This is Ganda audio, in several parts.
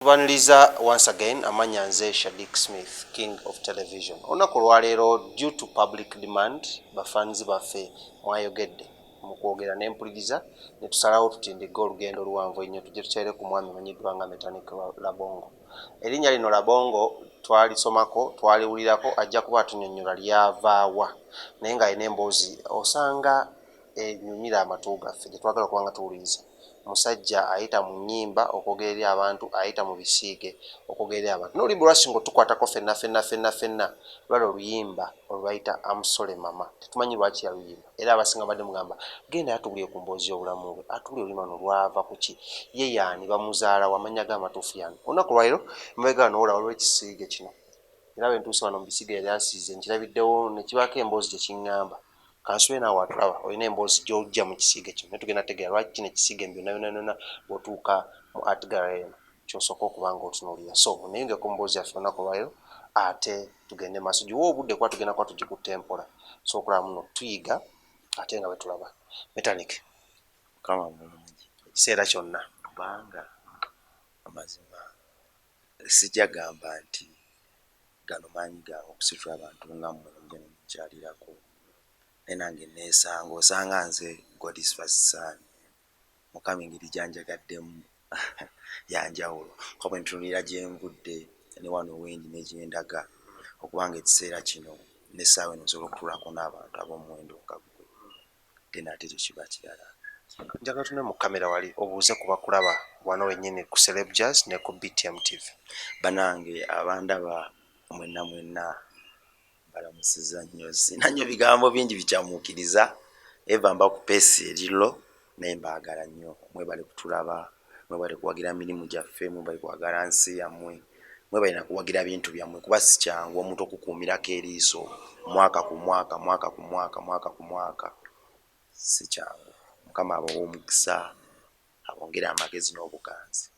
Tubaniriza once again. Amanya nze Shadik Smith, King of Television. Olunaku olwaleero, due to public demand, bafanzi baffe mwayogedde mu kwogera n'empuliriza, ne tusalawo tutindigge olugendo oluwanvu ennyo tujje tukyalire ku mwami amanyiddwa nga Metanik Labongo. Erinnya lino Labongo twalisomako, twaliwulirako, ajja kuba atunyonnyola lyavaawa, naye ng'alina emboozi osanga enyumira amatu gaffe gye twagala okuba nga tuwuliriza. Musajja ayita mu nnyimba okwogera eri abantu, ayita mu bisiige okwogera eri abantu, n'oluyimba olwasinga otukwatako ffenna ffenna ffenna ffenna lwali oluyimba olwayita "I'm Sorry Mama". Tetumanyi lwaki yaluyimba, era abasinga badde mugamba genda yatubulye ku mboozi y'obulamu bwe, atubulye oluyimba luno lwava ku ki, ye yaani, bamuzaala wamanya ge amatuufu yaani. Olunaku olwaliro mabega wano woolaba waliwo ekisiige kino, era bwe ntuuse wano mu bisiige yali asiize nkirabiddewo ne kibaako emboozi gye kiŋŋamba. Kansube naawe atulaba olina emboozi gy'ojja mu kisiige kino, naye tugenda tegeera lwaki kino ekisiige mu byonna byonna byonna bw'otuuka mu art gallery eno ky'osooka okuba nga otunuulira. So neyongeko mu mboozi yaffe olunaku olwaleero, ate tugende maaso giwe obudde kuba tugenda kuba tugikutte mpola, so okulaba muno tuyiga ate nga bwe tulaba. Metanik. Mukama mulungi. Ekiseera kyonna. Kubanga amazima sijja gamba nti gano maanyi gange okusitula abantu nga mmwe nemujja nemukyalirako, naye nange neesanga osanga nze God's first son. Mukama engeri gyanjagaddemu yanjawulo, kuba bwe ntunuulira gye nvudde ne wano wendi ne gyendaga, okubanga ekiseera kino n'essaawa eno nsobola okutuulako n'abantu ab'omuwendo nga ggwe, then ate ekyo kiba kirala. Njagala tune mu kamera wali obuuze ku bakulaba wano wennyini ku Celeb Jazz ne ku BTM TV. Banange abandaba mwenna mwenna, balamusiza nnyo. Sina nnyo bigambo bingi bikyamuukiriza, eva mba ku pace erillo, naye mbaagala nnyo. Mwebale kutulaba, mwebale kuwagira mirimu gyaffe, mwebale kwagala nsi yammwe, mwebale nakuwagira bintu byammwe, kuba si kyangu omuntu okukuumirako eriiso mwaka ku mwaka, mwaka ku mwaka, mwaka ku mwaka, si kyangu. Mukama abawa omukisa, abongere amagezi n'obuganzi.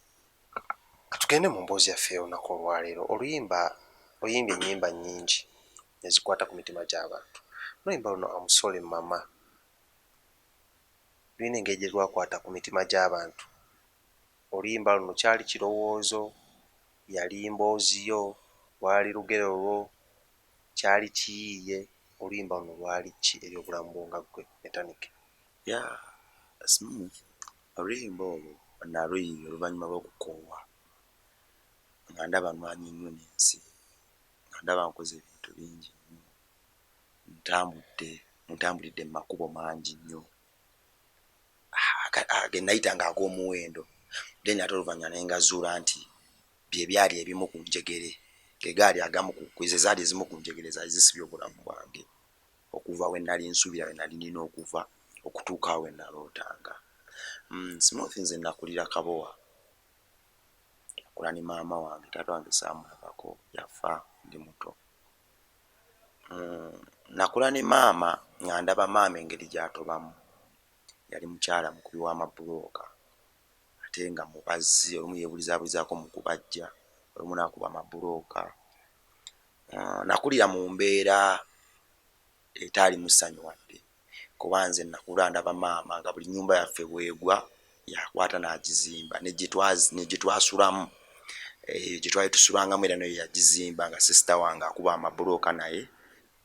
Katugende mu mboozi yaffe olunaku olwaleero. Oluyimba, oyimbye ennyimba nnyingi ezikwata ku mitima gy'abantu. N'oluyimba luno "I'm Sorry Mama" lulina engeri gye lwakwata ku mitima gy'abantu. Oluyimba luno kyali kirowoozo, yali mboozi yo, lwali lugero lwo, kyali kiyiiye? Oluyimba luno lwali ki eri obulamu bwo nga ggwe Metanik? Ya Smooth, oluyimba olwo naluyiiya oluvannyuma lw'okukoowa, nga ndaba nwanye nnyo n'ensi, nga ndaba nkoze ebintu bingi nnyo, ntambudde, ntambulidde mu makubo mangi nnyo ge nayitanga ag'omuwendo, then ate oluvannyuma ne ngazuula nti bye byali ebimu ku njegere, ge gaali agamu ku ze zaali ezimu ku njegere zaali zisibye obulamu bwange okuva we nali nsuubira, we nali nina okuva okutuuka we nalootanga. Smooth, nze nakulira Kabowa, nakula ne maama wange. Taata wange saamulabako, yafa ndi muto. Nakula ne maama nga ndaba maama engeri gy'atobamu. Yali mukyala mukubi w'amabulooka ate nga mubazzi, olumu yeebulizaabulizaako mu kubajja, olumu n'akuba amabulooka. Nakulira mu mbeera etaalimu ssanyu wadde, kuba nze nakula ndaba maama nga buli nnyumba yaffe bwegwa yakwata n'agizimba, ne gye twasulamu, eyo gye twali tusulangamu era nayo yagizimba, nga sister wange akuba amabulooka, naye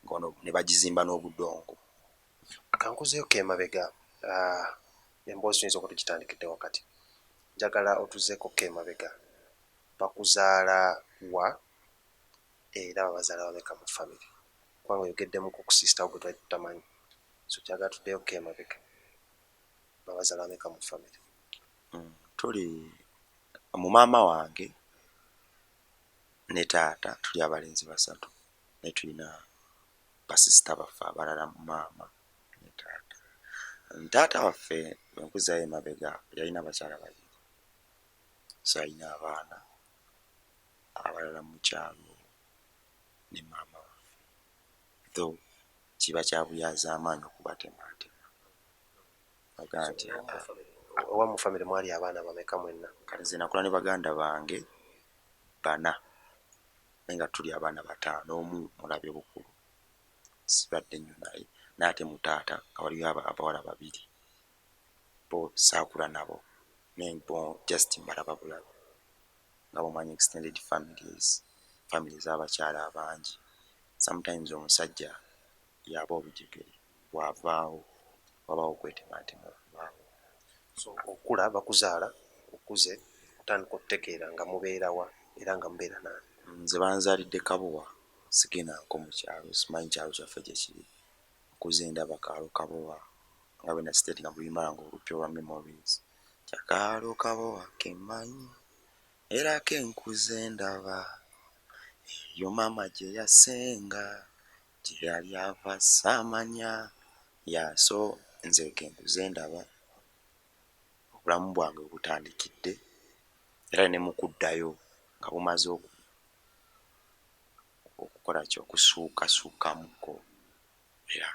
ng'ono ne bagizimba n'obudongo. Kankuzeeko emabega, emboozi tuyinza okuba tugitandikidde wakati. Njagala otuzeeko ko emabega. Bakuzaala wa era babazaala bameka mu family? Kubanga oyogeddemuko ku sister wo gwe twali tutamanyi, so kyagala tuddeyoko emabega. Babazaala bameka mu family? Tuli mu maama wange ne taata tuli abalenzi basatu, naye tulina basisita baffe abalala mu maama ne taata. Taata waffe, bwe emabega, yalina abakyala babiri, so alina abaana abalala mu kyalo ne maama waffe, though kiba kya buyazaamaanyi okubatemaatema ogaa nti Owa mu family mwali abaana bameka mwenna? Kati nze nakula ne baganda bange bana, naye nga tuli abaana bataano. Omu mulabye bukulu, sibadde nnyo naye, naye ate mu taata nga waliyo abawala babiri, bo saakula nabo, naye bo just mbalaba bulabi. Nga bwomanyi extended families, family ez'abakyala abangi, sometimes omusajja yaba olujegere bw'avaawo wabaawo okwetematema okubaawo. So okula, bakuzaala, okuze, otandika okutegeera nga mubeerawa era nga mubeera nani? Nze banzaalidde Kabowa, sigendangako mu kyalo, simanyi kyalo kyaffe gye kiri. Nkuze ndaba kaalo Kabowa nga bwe nasitatinga mu luyimba lwange olupya olwa Memories, Akaalo Kabowa kemmanyi era kenkuze ndaba, eyo maama gye yasenga, gye yali ava saamanya. Yeah, so nze kenkuze ndaba obulamu bwange bwe butandikidde, era ne mu kuddayo nga bumaze okukola ki, okusuukasuukamukko, era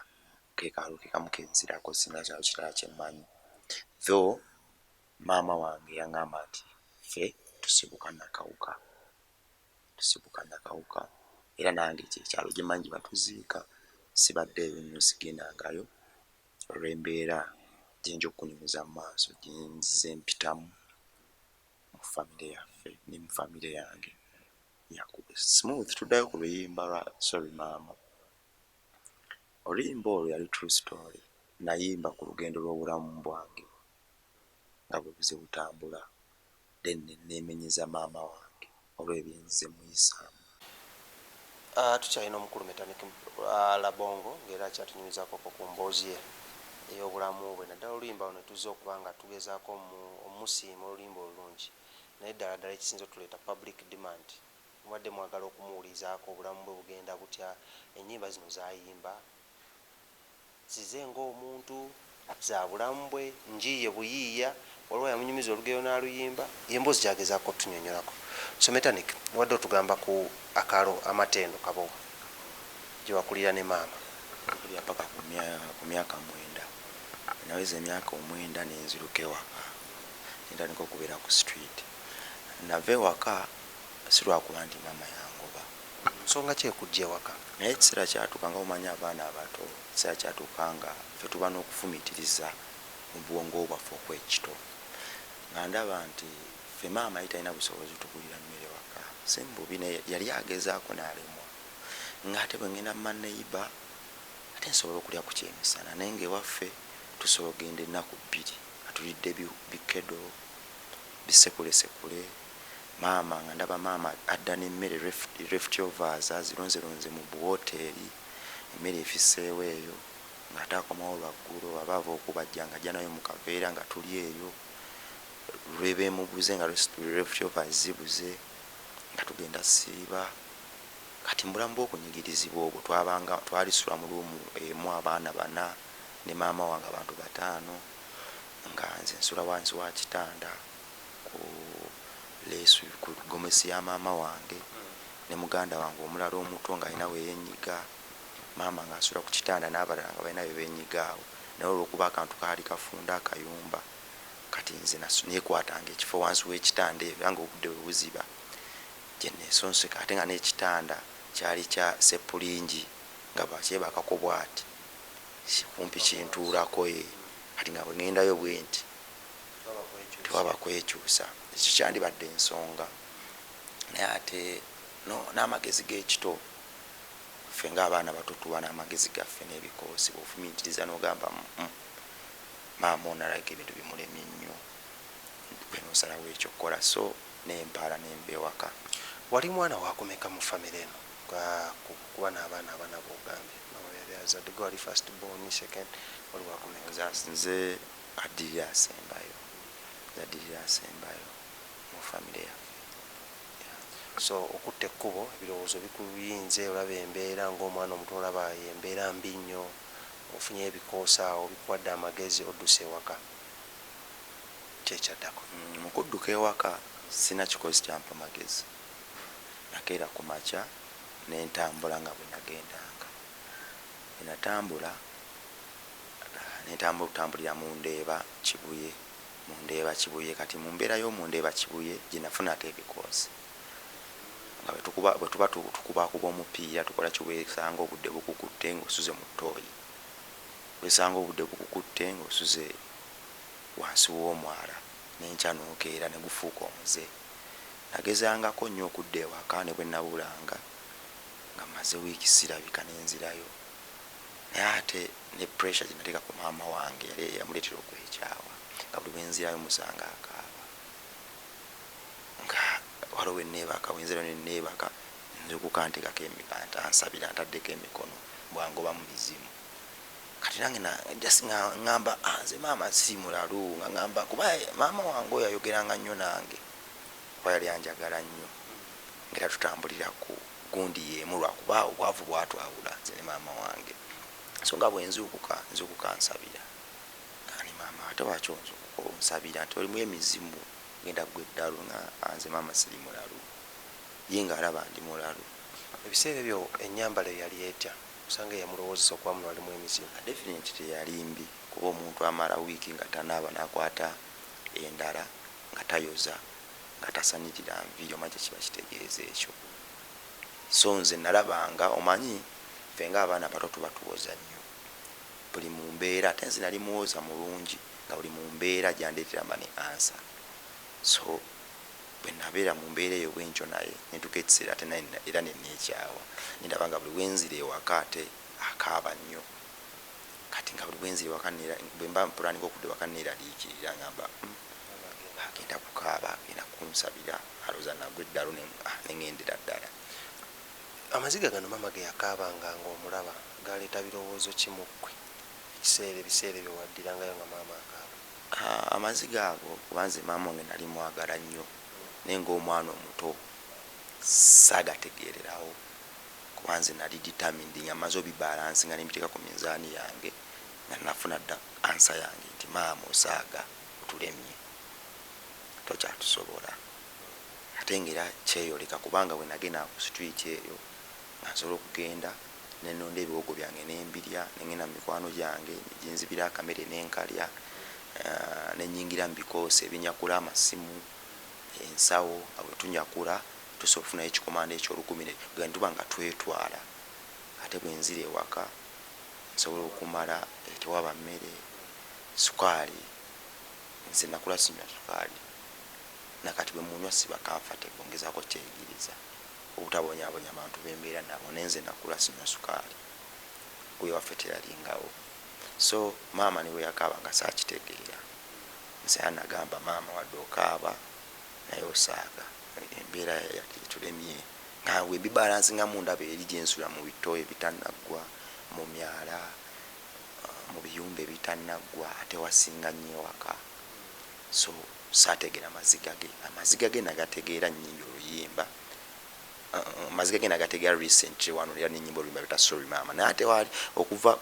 ke kaalo ke kamu kenzirako, sirina kyalo kirala kye mmanyi. Though maama wange yaŋŋamba nti ffe tusibuka Nakawuka, tusibuka Nakawuka, era nange kyekyalo gye mmanyi gye batuziika. Sibaddeeyo nnyo, sigendangayo olw'embeera gye nja okukunyumiza mu maaso gye nzize mpitamu mu famire yaffe ne mu famire yange. Smooth, tuddayo ku luyimba lwa Sorry Maama. Oluyimba olwo yali true story. Nayimba ku lugendo lw'obulamu bwange nga bwe buze butambula, then ne neemenyeza maama wange olw'ebyenzize muyisaamu. Tukyalina omukulu Metanik Labongo ng'era akyatunyumizaako ku mboozi ye ey'obulamu bwe, naddala oluyimba luno tuzze okuba nga tugezaako omusiima oluyimba olulungi, naye ddala ddala ekisinza otuleeta public demand, mubadde mwagala okumuwulizaako obulamu bwe bugenda butya, ennyimba zino zayimba zize ng'omuntu za bulamu bwe njiiye buyiiya, waliwo yamunyumiza olugero n'aluyimba, yemboozi gyagezaako otunyonyolako. So Metanik, wadde otugamba ku akaalo Amatendo Kabowa gye wakulira ne maama. Nakulira paka ku myaka 9. Naweza emyaka 9 nenziruka ewaka, nentandika okubeera ku street. Nava ewaka si lwakuba nti maama yangoba. Nsonga ki ekujja ewaka? Naye ekiseera kyatuuka, nga omanyi abaana abato, ekiseera kyatuuka nga ffe tuba n'okufumiitiriza mu bwongo bwaffe okwekito, nga ndaba nti ffe maama yali talina busobozi tugulira mmere waka, si mububi, naye yali agezaako n'alemwa, ng'ate bwe ngenda mu maneiba ate nsobola okulya ku kyemisana, naye ng'ewaffe tusobola okugenda ennaku 2 nga tulidde bikedo bisekulesekule. Maama nga ndaba maama adda n'emmere leftovers, azironzeronze mu buwoteeri, emmere efisseewo eyo, ng'ate akomawo lwaggulo aba ava okubajja nga ajja nayo mu kaveera nga tuli eyo, lweba emubuze nga leftovers zibuze nga tugenda siiba. Kati mu bulamu bw'okunyigirizibwa obwo twabanga twalisula mu room emu abaana bana ne maama wange, abantu bataano, nga nze nsula wansi wa kitanda ku leesu ku gomesi ya maama wange ne muganda wange omulala omuto ng'alina weyenyiga. Maama ng'asula ku kitanda n'abalala nga balina bye beenyiga awo, naye olw'okuba akantu kaali kafunda akayumba, kati nze neekwatanga ekifo wansi w'ekitanda eyo, era nga obudde bwe buziba gye neesonseka, ate nga n'ekitanda kyali kya seppulingi nga bwakyebakako bw'ati kumpi kintuulako ye. Kati nga bwe ŋŋendayo bwe nti tewaba kwekyusa. Ekyo kyandibadde ensonga, naye ate n'amagezi g'ekito, ffe ng'abaana bato tuba n'amagezi gaffe n'ebikoosi, bw'ofumiitiriza n'ogamba, maama ono alabika ebintu bimulemye nnyo," gwe n'osalawo ekyokukola. So nempaala nenva ewaka. Wali mwana wakumeka mu famire eno kuba n'abaana abana b'ogambye maama yali azadde? Gwe wali first born, second, wali wakumeka? Nze addirira asembayo, nze addirira asembayo mu famire yaffe. So okutta ekkubo, ebirowoozo bikuyinze, olaba embeera ng'omwana omuto, olaba embeera mbi nnyo, ofunye ebikoosa awo bikuwadde amagezi, odduse ewaka, kyekyaddako? Mu kudduka ewaka sina kikozi kyampa magezi. Nakeera ku makya nentambula nga bwe nagendanga. Bwe natambula nentambula okutambulira mu Ndeeba Kibuye, mu Ndeeba Kibuye. Kati mu mbeera y'omu Ndeeba Kibuye gye nafuna ate ebikoosi, nga bwe tuba tukubakuba omupiira, tukola kiwesanga obudde bukukutte ng'osuze mu ttooyi, wesanga obudde bukukutte ng'osuze wansi w'omwala, n'enkya n'okeera ne gufuuka omuze. Nagezangako nnyo okudda ewaka, ne bwe nabulanga nga maze wiiki sirabika, nenzirayo, naye ate ne pressure gye nateeka ku maama wange yali yamuleetera okwekyawa, nga buli bwenzirayo musanga akaaba. Nga waliwo weneebaka, wenzirayo neneebaka, nzukuka nteekako ansabira, ntaddeko emikono bwangoba mu bizimu. Kati nange just nga ŋŋamba, "Ah, nze maama si mulalu." Nga ŋŋamba, kuba maama wange oyo ayogeranga nnyo nange, kuba yali anjagala nnyo, ngaera tutambulira ku gundi yeemu, lwakuba obwavu bwatwawula nze ne maama wange. So nga bwenzuukuka, nzuukuka nsabira ngani, "Maama, ate waki onzuukuka onsabira nti olimu emizimu, genda gwe eddalu?" Nga, "Ah, nze maama siri mulalu." Ye ng'alaba ndi mulalu. Ebiseera ebyo ennyambala yali etya? Osanga eyamulowoozesa okuba muno alimu emizimu. Definitely teyali mbi, kuba omuntu amala wiiki nga tanaaba, nakwata endala nga tayoza, nga tasanirira nviiri, omanyi kyekiba kitegeeza ekyo. So nze nalabanga, omanyi ffe ngaabaana bato tuba tuwoza nnyo buli mu mbeera, ate nze nali muwoza mulungi, nga buli mu mbeera gyandeetera mba ne answer. So bwe nabeera mu mbeera eyo bwentyo, naye nentuka ekiseera ate naye era neneekyawa, nendaba nga buli wenzira ewaka ate akaaba nnyo. Kati nga buli bwenzira ewaka, bwe mba mpulaninga okudda ewaka, neeraliikirira, ngamba, agenda kukaaba, agenda kunsabira, alowooza nagwe eddalu." Neŋŋendera ddala. Amaziga gano maama ge yakaabanga ng'omulaba galeeta birowoozo ki mu ggwe ekiseera, ebiseera ebyo waddirangayo nga maama akaaba? Ah, amaziga ago, kuba nze maama wange nali mwagala nnyo, naye ngaomwana omuto saagategeererawo, kuba nze nali determined nga maze obibalansi, nga nembiteeka ku minzaani yange, nga nafuna dda answer yange nti, "Maama osaaga, otulemye, tokyatusobola." Ate ngaera kyeyoleka, kubanga bwe nagenda ku street eyo, nga nsobola okugenda nenonda ebiwogo byange nembirya, nengenda mu mikwano gyange negenzibira akamere nenkalya, nenyingira mu bikoosi ebinyakula amasimu, ensawo, nga bwe tunyakula tusobola okufunayo ekikomando ekyolukumi, tuba nga twetwala. Ate bwenzira ewaka nsobola okumala tewaba mmere, sukaali. Nze nakula sinywa sukaali, nakati bwe munywa siba comfortable, ngezaako kyeyigiriza obutabonyabonya bantu bembeera nabo, naye nze nakula sinywa sukaali, gwe waffe teyalingawo. So maama ne bwe yakaaba nga saakitegeera. Nze nagamba, "Maama, wadde okaaba naye osaaga, embeera yatulemye." Nga webibalansi nga mundaba eri gyensula mu bito ebitanaggwa, mu myala, mu biyumba ebitanaggwa, ate wasinga nnyo ewaka. So saategeera maziga ge. Amaziga ge nagategeera nnyimbi oluyimba, amaziga ge nagategeera recently wano, era nenyimba oluyimba bita "Sorry Maama". Naye ate wali okuva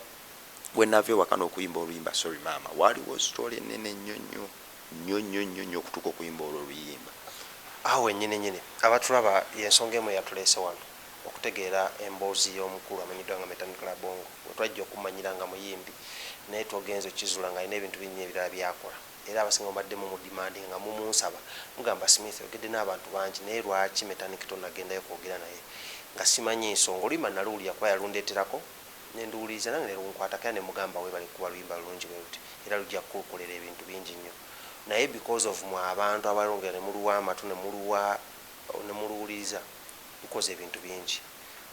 wenava ewaka n'okuyimba oluyimba "Sorry Maama", waliwo story enene nnyo nnyo nnyo nnyo nnyo nnyo okutuuka okuyimba olwo oluyimba. Awo wennyini nyini abatulaba, yensonga emu eyatuleese wano, okutegeera emboozi y'omukulu amanyiddwa nga Metanik Labongo, wetwajja okumanyira nga muyimbi, naye twogenza okizula nga alina ebintu bingi ebirala byakola. Era abasinga mubadde mumudimandi nga mumunsaba, mugamba, "Smith, ogedde n'abantu bangi, naye lwaki Metanik tonagendayo kwogera naye?" Nga simanyi nsonga. Oluyimba naluwulira kuba yalundeeterako, nenduwuliriza nange nerunkwatako, era nemugamba, "Webale kuba luyimba lulungi bwe luti, era lujja kukukolera ebintu bingi nnyo." Naye because of mwe abantu abalongera ne muluwa amatu ne muluwa ne muluwuliriza, lukoze ebintu bingi.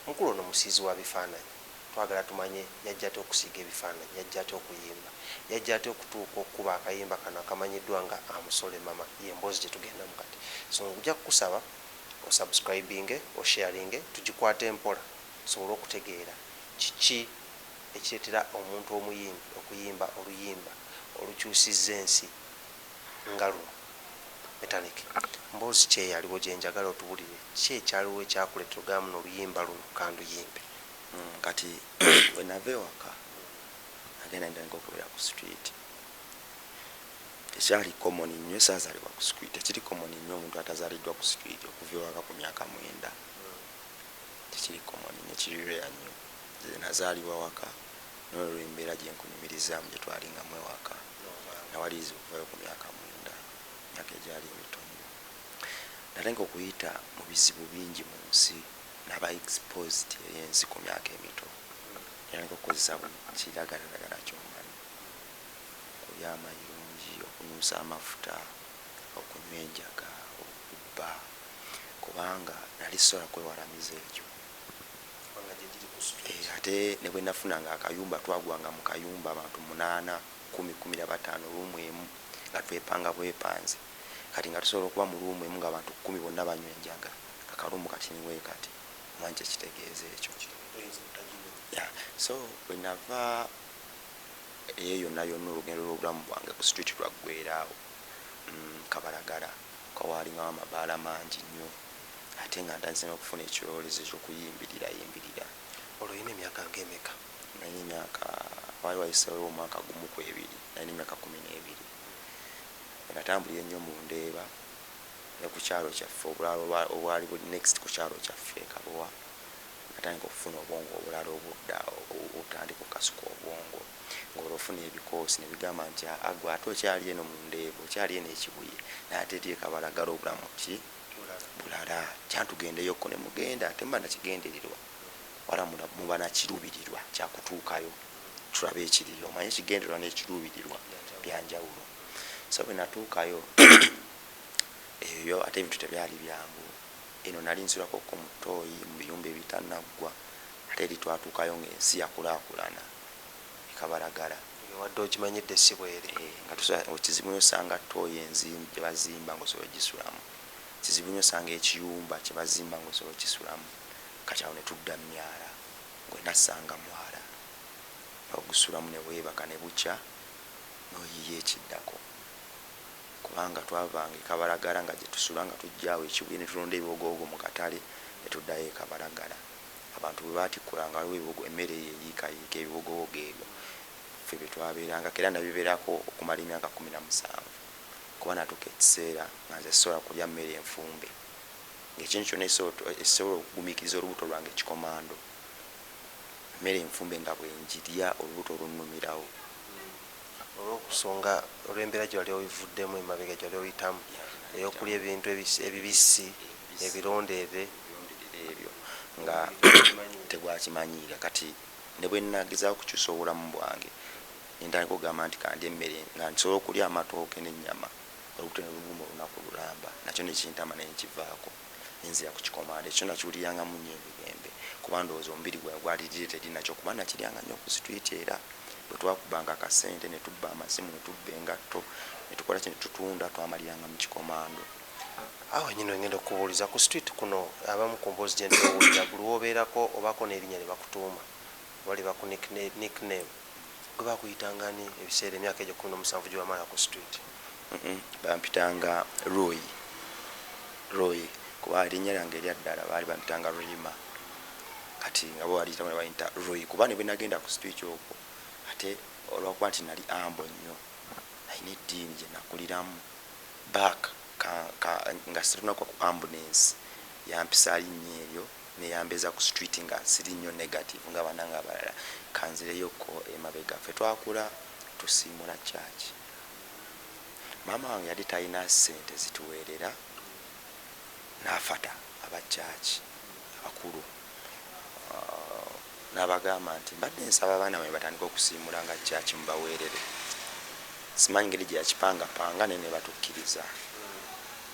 Mukulu ono musiizi wa bifaananyi. Twagala tumanye yajja atya okusiiga ebifaananyi, yajja atya okuyimba, yajja atya okutuuka okukuba akayimba kano akamanyiddwa nga "Amusole Mama". Yemboozi gye tugendamu kati. So nja kukusaba osubscribinge, osharinge, tugikwate mpola tusobole okutegeera kiki ekireetera omuntu omuyimbi okuyimba oluyimba olukyusizza ensi nga luno. Metanik, mboozi ki eyaliwo gyenjagala otubulire? Ki ekyaliwo ekyakuleetera ogamba muno oluyimba luno kanduyimbe? Kati bwe nava ewaka, agenda ntandika okubeera ku street. Tekyali common nnyo, saazaalibwa ku street. Tekiri common nnyo omuntu atazaaliddwa ku street okuva ewaka ku myaka 9. Tekiri common nnyo, kiri rare nnyo. Nze nazaalibwa waka, nolwo embeera gyenkunyumirizaamu gye twalingamu ewaka, nawaliriza okuvayo ku myaka 9, myaka egyali emito nnyo. Natandika okuyita mu bizibu bingi mu nsi, naba exposed eri ensi ku myaka emito. Natandika okukozesa buli kiragalalagala kyomanyi, okulya amayirungi, okunuusa amafuta, okunywa enjaga, okubba. Kubanga nali sisobola kwewalamiza ekyo. Ate ne bwe nafunanga akayumba, twagwanga mu kayumba abantu 8, 10, 15, room emu, nga twepanga bwepanze. Kati nga tusobola okuba mu room emu nga abantu 10 bonna banywa enjaga, akaroom katiniwe. Kati omanyi kyekitegeeza ekyo? Yeah. So bwe nava eyo yonna yonna, olugendo lw'obulamu bwange ku street lwaggweraawo. Kabalagala kawalingawo amabaala mangi nnyo, ate nga ntandise n'okufuna ekirowoozo ekyokuyimbirira yimbirira. Olwo olina emyaka ngaemeka? Nalina emyaka, wali wayiseewo omwaka gumu ku ebiri, nalina emyaka 12. Natambulira ennyo mu Ndeeba ne ku kyalo kyaffe, obulala obwali buli next ku kyalo kyaffe Kabowa. Natandika okufuna obwongo obulala obudda, obutandika okukasuka obwongo, ngaolwo ofuna ebikoosi ne bigamba nti, "Aa, gwe ate okyali eno mu Ndeeba, okyali eno Ekibuye, naye ate eri Ekabalagala obulamu ki bulala, kyantugendeyokko." Ne mugenda, ate muba nakigendererwa, wala muba nakiruubirirwa kyakutuukayo tulabe ekiriyo. Omanye ekigendererwa n'ekiruubirirwa byanjawulo. So bwe natuukayo eyo, ate ebintu tebyali byangu. Eno nali nsulakoko mu ttooyi mu biyumba ebitanaggwa, ate eri twatuukayo ngaensi yakulaakulana Ekabalagala. Wadde ogimanyidde si bweri. Nga kizibu nnyo osanga ttooyi enzimbi gye bazimba ngaosobola ogisulamu, kizibu nnyo osanga ekiyumba kye bazimba ngaosobola okisulamu. Kati awo ne tudda myala, gwe nassanga mwala ogusulamu ne weebaka, ne bukya n'oyiya ekiddako. Kubanga twavanga Ekabalagala nga gye tusula nga tujjaawo Ekibuye, ne tulonda ebiwogoogo mu katale ne tuddayo Ekabalagala. Abantu bwe batikkulanga, waliwo ebiwogo, emmere eyo eyiikayiika, ebiwogowogo ebyo ffe bye twabeerangako, era nabibeerako okumala emyaka 17. Kuba natuuka ekiseera nga nze sisobola kulya mmere enfumbe, ngaekintu kyonna ekisobola okugumiikiriza olubuto lwange kikomando. Emmere enfumbe nga bwenjirya, olubuto olunnumirawo. Olwokusonga olw'embeera gye wali obivuddemu emabega, gye wali oyitamu ey'okulya ebintu ebibisi ebirondeere. Ebyo nga tegwakimanyiira. Kati ne bwe nagezaako okukyusa obulamu bwange, nentandika okugamba nti kandi emmere nga nsobola okulya amatooke n'ennyama, olubuto ne lunuma olunaku lulamba, nakyo nekintama nenkivaako, nenzira ku kikomando. Ekyo nakiwulirangamu nnyo emirembe, kuba ndowooza omubiri gwange gwalirire teri nakyo, kuba nakiryanga nnyo ku street. Era bwe twakubanga akasente ne tubba amasimu, ne tubba engatto, ne tukola ki, ne tutunda, twamaliranga mu kikomando. Awo nyini wengenda okubuuliza ku street kuno, abamu ku mboozi gye ntowulira, buli wobeerako obaako n'erinnya lye bakutuuma oba lye baku nickname. Gwe bakuyitangani ebiseera emyaka egyo 17 gye wamala ku street? Bampitanga Roy, Roy, kuba erinnya lyange erya ddala baali bampitanga Rima. Kati nga bo baliyitamu ne bayita Roy, kuba ne bwe nagenda ku street okwo, ate olwakuba nti nali ambo nnyo, alina eddiini gye nakuliramu back nga situnakwa ku ambulance yampisa linnya eryo neyambeza ku street nga siri nnyo negative nga banange abalala. Kanzireyoko emabega, ffe twakula tusiimula church. Maama wange yali talina sente zituweerera, n'afata abakyaki abakulu, n'abagamba nti, "Mbadde nsaba abaana bamwe batandike okusiimula nga kyaki mubaweerere." Simanyi ngeri gye yakipangapanga, naye ne batukkiriza,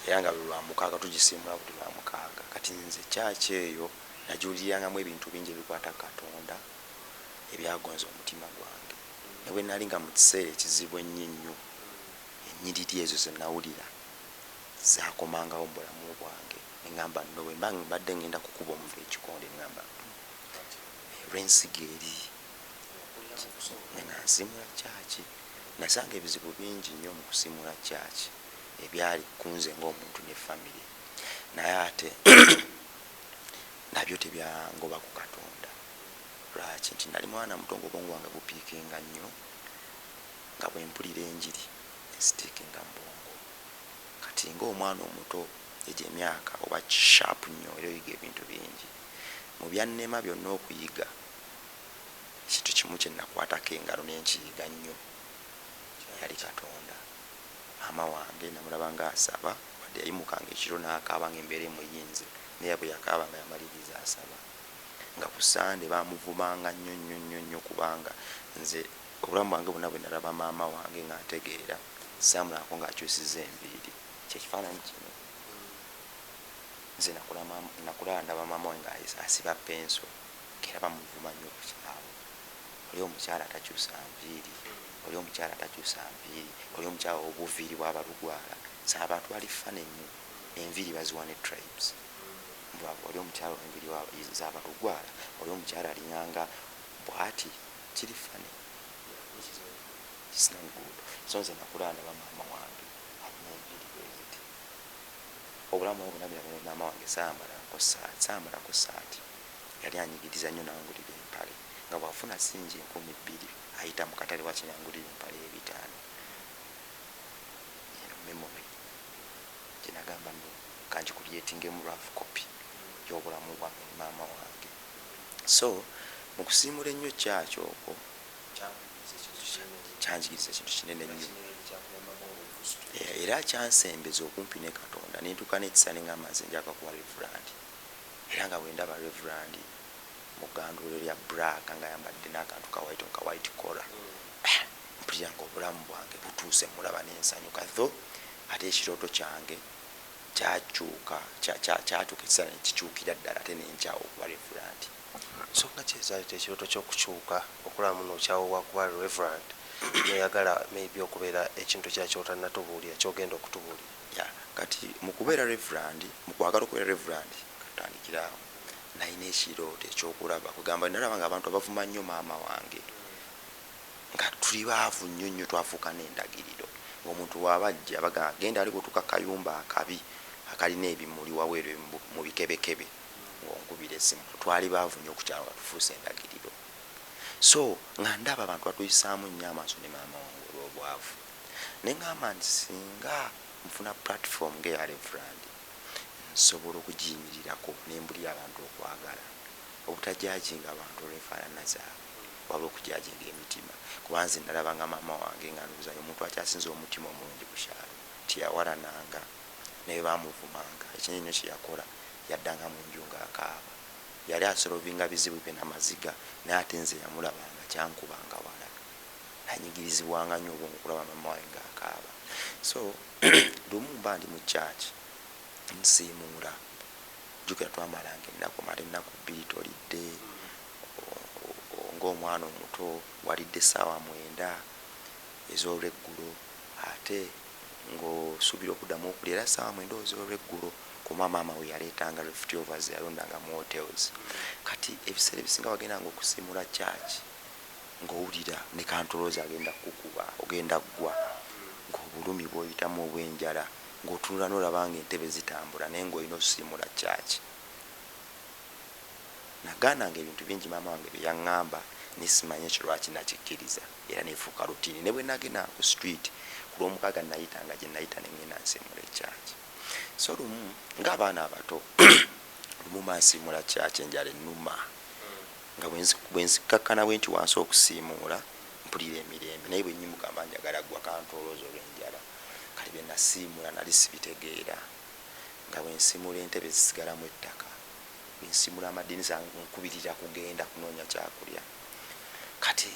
era nga buli Lwamukaaga tugisiimula, buli Lwamukaaga. Kati nze kyaki eyo nagiwulirangamu ebintu bingi ebikwata Katonda ebyagonza omutima gwange, ne bwe nali nga mu kiseera ekizibu ennyo ennyo, ennyiriri ezo ze nawulira zakomangawo mu bulamu bwange. Neŋŋamba nno bwe mba mbadde ngenda kukuba omuntu ekikonde, neŋŋamba olw'ensigo eri nga nsimula kyaki. Nasanga ebizibu bingi nnyo mu kusimula kyaki ebyali kunze ngaomuntu ne famire, naye ate nabyo tebyangoba ku Katonda. Lwaki? Nti nali mwana muto nga obwongo bwange bupiikinga nnyo, nga bwe mpulira enjiri ensitiikinga mu bwongo. Kati ngaomwana omuto, egyo emyaka oba sharp nnyo, era oyiga ebintu bingi. Mu byannema byonna okuyiga, ekintu kimu kye nakwatako engalo nenkiyiga nnyo yali Katonda. Maama wange namulaba nga asaba, wadde yayimukanga ekiro n'akaaba nga embeera emuyinze, naye bwe yakaaba nga yamaliriza asaba. Nga ku Sande bamuvumanga nnyo nnyo nnyo nnyo, kubanga nze obulamu bwange bwonna bwe nalaba maama wange nga ntegeera, saamulabako ng'akyusiza enviiri. Kyekifaananyi kino. Nze nakula ndaba maama wange nga asiba penso, era bamuvuma nnyo ku kyalo: "Oli omukyala atakyusa nviiri, oli omukyala atakyusa nviiri, oli omukyala obuviiri bwabalugwala." So abantu bali fane nnyo, enviiri baziwa ne tribes. Oli omukyala enviiri zabalugwala, oli omukyala alinganga bwati, kiri funny, it's not good. So nze nakula ndaba maama wange alina enviiri bweziti. Obulamu obwo nabira ne maama wange, saambalako saati. Yali anyigiriza nnyo nangulira empale, nga bwafuna singi 2000 ayita mu katale wakinangulira empale 500. Eno memory gyenagamba, no, kangi-creatingemu rough copy y'obulamu bwange ne maama wange. So mu kusiimula ennyo kyaki okwo kyanjigiriza ekintu kinene nnyo, era kyansembeza okumpi ne Katonda, nentuuka n'ekisa neŋŋamba nze njaka kuba reverend. Era nga bwendaba reverend mu gandulo lya black nga ayambadde n'akantu ka white, ka white collar, mpulira nga obulamu bwange butuuse. Mulaba nensanyuka, tho ate ekirooto kyange kyakyuka, kyatuuka ekiseera nekikyukira ddala, ate nenkyawa okuba reverend. Nsonga ki ezaleeta ekirooto ky'okukyuka, okulaba muno okyawa kuba reverend, noyagala maybe okubeera ekintu ekira kyotanatubuulira, kyogenda okutubuulira? Ya, kati mu kubeera reverend, mu kwagala okubeera reverend, katutandikiraawo, nalina ekirooto ekyokulaba, kugamba nalaba nga abantu abavuma nnyo maama wange, nga tuli baavu nnyo nnyo, twafuuka n'endagiriro ngaomuntu waaba ajja bagamba, "Genda ali kutuuka kayumba akabi akalina ebimuli wabweru mu bikebekebe," ngaonkubira essimu. Twali baavu nnyo okukyalo, nga tufuuse endagiriro. So nga ndaba abantu batuyisaamu nnyo amaaso ne maama wange olw'obwavu, neŋŋamba nti singa nfuna platform ngaeya reverend, nsobola okugiyimirirako nembulira abantu okwagala obutajudginga abantu olw'enfaanana zaabwe, wabula okujudginga emitima. Kuba nze nalabanga maama wange nga ndowooza omuntu akyasinza omutima omulungi ku kyalo, tiyawalananga naye bamuvumanga. Ekinene nnyo kyeyakola, yaddanga mu nju ng'akaaba, yali asolvinga bizibu bye namaziga. Naye ate nze yamulabanga kyankubanga wala, nanyigirizibwanga nnyo obwongo okulaba mama wange ng'akaaba. So lumu mba ndi mu church nsiimuula, jjukira twamalanga ennaku, mala ennaku 2 tolidde, ng'omwana omuto walidde essaawa 9 ez'olweggulo, ate ng'osuubira okuddamu okulya era ssaawa 9 ez'olweggulo, kuba maama we yaleetanga leftovers, yalondanga mu hotels. Kati ebiseera ebisinga wagendanga okusiimula church ng'owulira ne kantoloozi agenda kukuba, ogenda ggwa ng'obulumi bw'oyitamu obw'enjala, ng'otunula n'olaba nga entebe zitambula, naye ng'olina osiimula church. Nagaananga ebintu bingi maama wange bye yaŋŋamba, naye simanyi ekyo lwaki nakikkiriza, era nefuuka routine. Ne bwe nagenda ku street ku Lwomukaaga, nayitanga gye nayita nengenda nsiimula ekyaki. So lumu ng'abaana abato, lumu mansiimula kyaki, enjala ennuma, nga bwe nzikkakkana bwe nti wansi okusiimuula, mpulira emirembe, naye bwe nnyimuka mba njagala ggwa kantolooza olw'enjala. Kati bye nasiimula nali sibitegeera, nga bwe nsiimula entebe zisigalamu ettaka, bwe nsiimula amadinisa nkubirira kugenda kunoonya kyakulya. Kati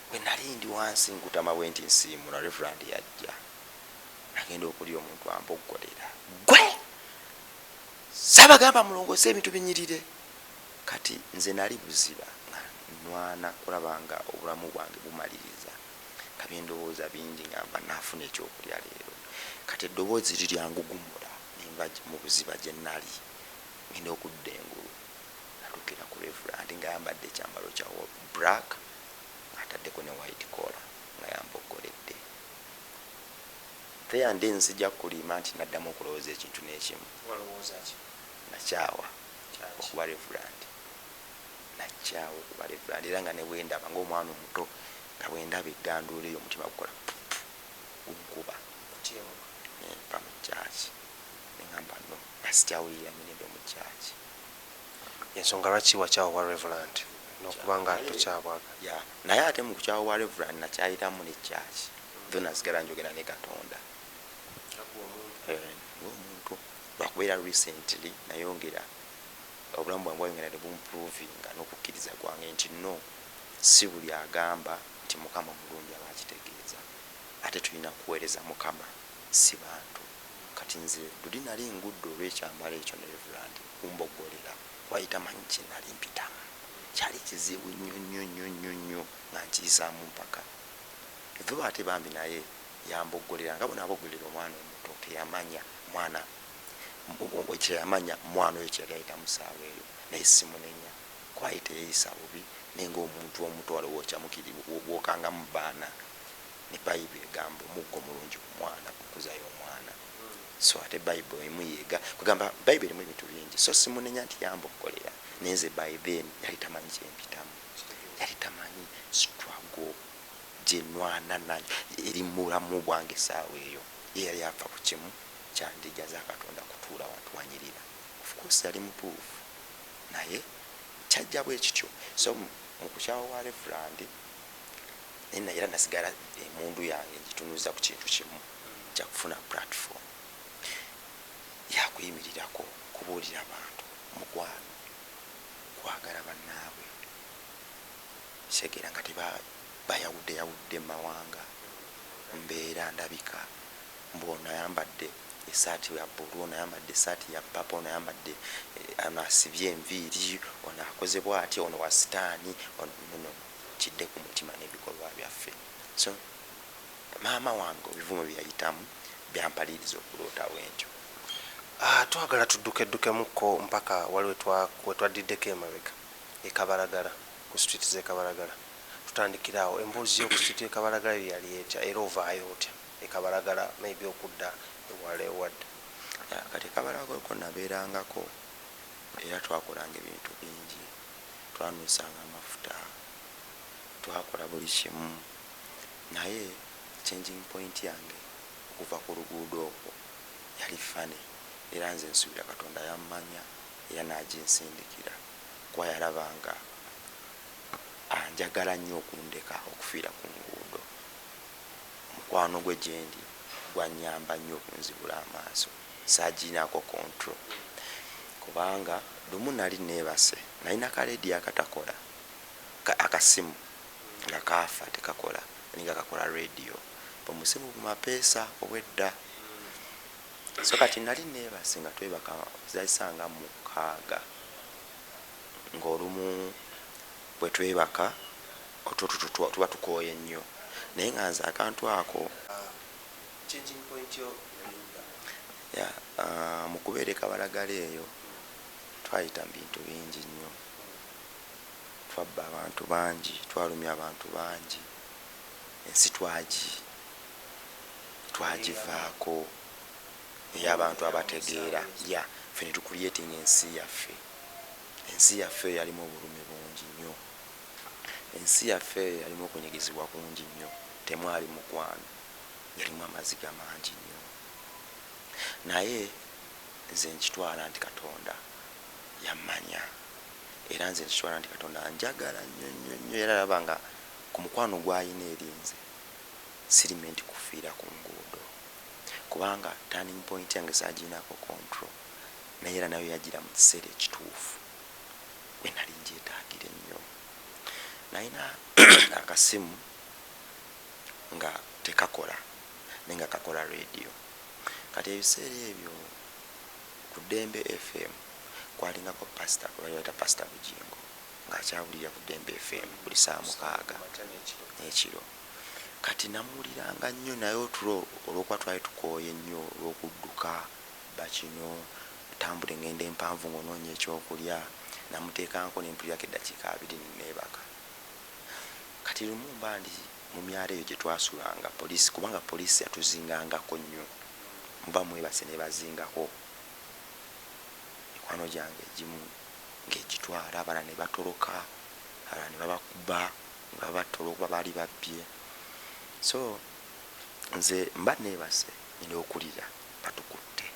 bwe nali ndi wansi nkutama bwe nti nsiimula, reverend yajja, agenda okulya omuntu amboggolera, "Gwe saabagamba mulongoose ebintu binyirire?" Kati nze nali buziba, nga nwana kulaba nga obulamu bwange bumaliriza, nga byendowooza bingi, nga mba naafuna ekyokulya leero. Kati eddoboozi liryangugumula, nenva mu buziba gye nali, ngenda okudda engulu, natuukira ku reverend nga ayambadde ekyambalo kya black, ng'ataddeko ne white collar, nga yamboggoledde. There and then sijja kukulima nti naddamu okulowooza ekintu n'ekimu. Nakyawa okuba reverend, nakyawa okuba reverend. Era nga ne bwendaba ngaomwana omuto, nga bwendaba egganduula eyo, omutima gukola gunkuba, nempa mu kyaki, neŋamba no, nga sikyawulirira mirembe mu kyaki. Ensonga lwaki wakyawa obwa reverend n'okuba nga tokyabwaga? Ya, naye ate mu kukyawa obwa reverend nakyayitamu ne kyaki, tho nasigala njogera ne Katonda ng'omuntu, lwakubeera recently nayongera obulamu bwange bwayongera ne bumprovinga n'okukkiriza kwange nti no, si buli agamba nti Mukama mulungi aba akitegeeza. Ate tulina kuweereza Mukama, si bantu. Kati nze luli nali ngudde olw'ekyambalo ekyo ne Reverand kumboggolera, kuba ye tamanyi kye nali mpitamu. Kyali kizibu nnyo nnyo nnyo nnyo nnyo nga nkiyisaamu mpaka. Though ate bambi naye yamboggolera nga bw'onaaboggolera omwana omuto, teyamanya mwana teyamanya mwana oyo kyeyali ayitamu ssaawa eyo, naye simunenya kuba ye teyeyisa bubi, naye ng'omuntu omuto waliwo w'okyamukiri bw'okangamu baana. Ne Bayibuli egamba omuggo mulungi ku mwana kukuza y'omwana, so ate Bayibuli emu yega kugamba, Bayibuli erimu ebintu bingi, so simunenya nti yambogolera, naye nze by then yali tamanyi kyempitamu, yali tamanyi struggle gyenwana nayo eri mubulamu bwange esaawa eyo. Ye yali afa ku kimu kyandiga za Katonda kutuula wantu wanyirira. Of course yali mutuufu, naye kyajja bwe kityo. So mu kukyawa wa Reverand, naye naye era nasigala emundu yange ngitunuza ku kintu kimu kyakufuna platform yakuyimirirako kubuulira bantu mukwano, kwagala bannaabwe, kitegeera nga tebayawudde yawudde mawanga, mbeera ndabika mbu ono ayambadde esaati ya bbulu, ono ayambadde esaati ya purple, ono ayambadde, ono asibye enviiri, ono akoze bwati, ono wa sitaani, ono nono. Kidde ku mutima n'ebikolwa byaffe. So maama wange ebivumo byeyayitamu byampaliriza okuloota bwentyo. Twagala tuddukeddukemukko mpaka wali wetwaddiddeko emabega ekabalagala ku street z'ekabalagala. Tutandikire awo emboozi y'oku street y'ekabalagala yo yali etya, era ovaayo otya ekabalagala, maybe okudda ewala ewadda? Kati ekabalagala ko nabeerangako, era twakolanga ebintu bingi, twanusanga amafuta, twakola buli kimu, naye changing point yange okuva ku luguudo okwo yali funny, era nze nsuubira Katonda yammanya era n'aginsindikira, kuba yalabanga anjagala nnyo okundeka okufiira ku nguudo. Omukwano gwe gyendi gwanyamba nnyo okunzibula amaaso. Saagiinaako control, kubanga lumu nali neebase, nalina kaleediyo akatakola, akasimu nga kaafa tekakola, naye nga kakola rediyo, omusimu bumapeesa obwedda. So kati nali neebase nga twebaka zalisanga 6, ng'olumu bwe twebaka otulo tuba tukooye nnyo, naye nga nze akantu ako Changing point yo yali ludda? Ya, mu kubeera ekabalagala eyo twayita mu bintu bingi nnyo, twabba abantu bangi, twalumya abantu bangi, ensi twagivaako ey'abantu abategeera ya ffe ne tucreatinga ensi yaffe. Ensi yaffe eyo yalimu obulumi bungi nnyo, ensi yaffe eyo yalimu okunyigizibwa kungi nnyo, temwali mukwano, yalimu amaziga mangi nnyo, naye nze nkitwala nti Katonda yammanya, era nze nkitwala nti Katonda njagala nnyo nnyo nnyo, era alaba nga ku mukwano gw'alina eri nze siri meant kufiira ku nguudo, kubanga turning point yange saagiinaako control, naye era nayo yagira mu kiseera ekituufu we nali ngyetaagira ennyo. Nalina akasimu nga tekakola, naye nga kakola rediyo. Kati ebiseera ebyo ku Ddembe FM kwalingako pasita gwe bali bayita Pasita Bugingo, ng'akyawulirira ku Ddembe FM buli saa 6 n'ekiro. Kati namuwuliranga nnyo, naye otulo olw'okuba twali tukooye nnyo olw'okudduka bakino tambula engendo empanvu ng'onoonya ekyokulya, namuteekangako nempulirako eddakiika 20 neneebaka. Kati lumu mba ndi mu myalo eyo gye twasulanga, poliisi, kubanga poliisi yatuzingangako nnyo, muba mwebase nebazingako mikwano gyange egimu ng'egitwala, abalala ne batoloka, abalala ne babakuba ne babatta olw'okuba baali babbye. So nze mba neebase, nina okulira batukutte,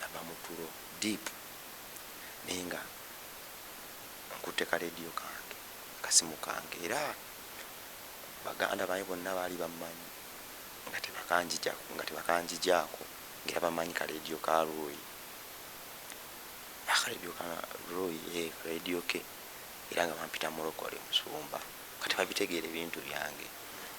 nava mu tulo deep, naye nga nkutte kaleediyo kange, akasimu kange, era baganda bange bonna baali bammanyi nga tebakanjijaako, ngaera bamanyi kaleediyo ka Roy, akaleediyo ka Roy, kaleediyo ke, era nga bampita mulokole musumba, kati babitegeera ebintu byange.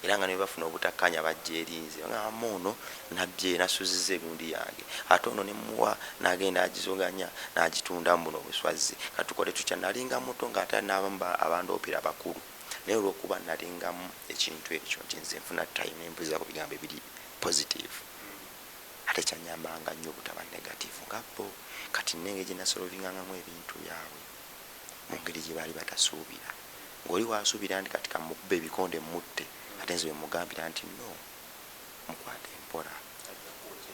Era nga nebafuna obutakkaanya bajja eri nze, ngamba ono nabbye, nasuziza egundi yange, ate ono nemuwa nagenda agizoganya n'agitunda muno obuswazi, katukole tutya? Nalinga muto nga ate n'abamu abandoopera bakulu, naye olwokuba nalingamu ekintu ekyo nti nze nfuna time nempuliza ku bigambo ebiri positive, ate kyanyambanga nnyo obutaba negative nga bo. Kati nengeri gye nasolvingangamu ebintu byabwe mu ngeri gye baali batasuubira, ng'oli wasuubira nti kati kamukuba ebikonde mutte, ate nze wemugambira nti no, mukwate mpola,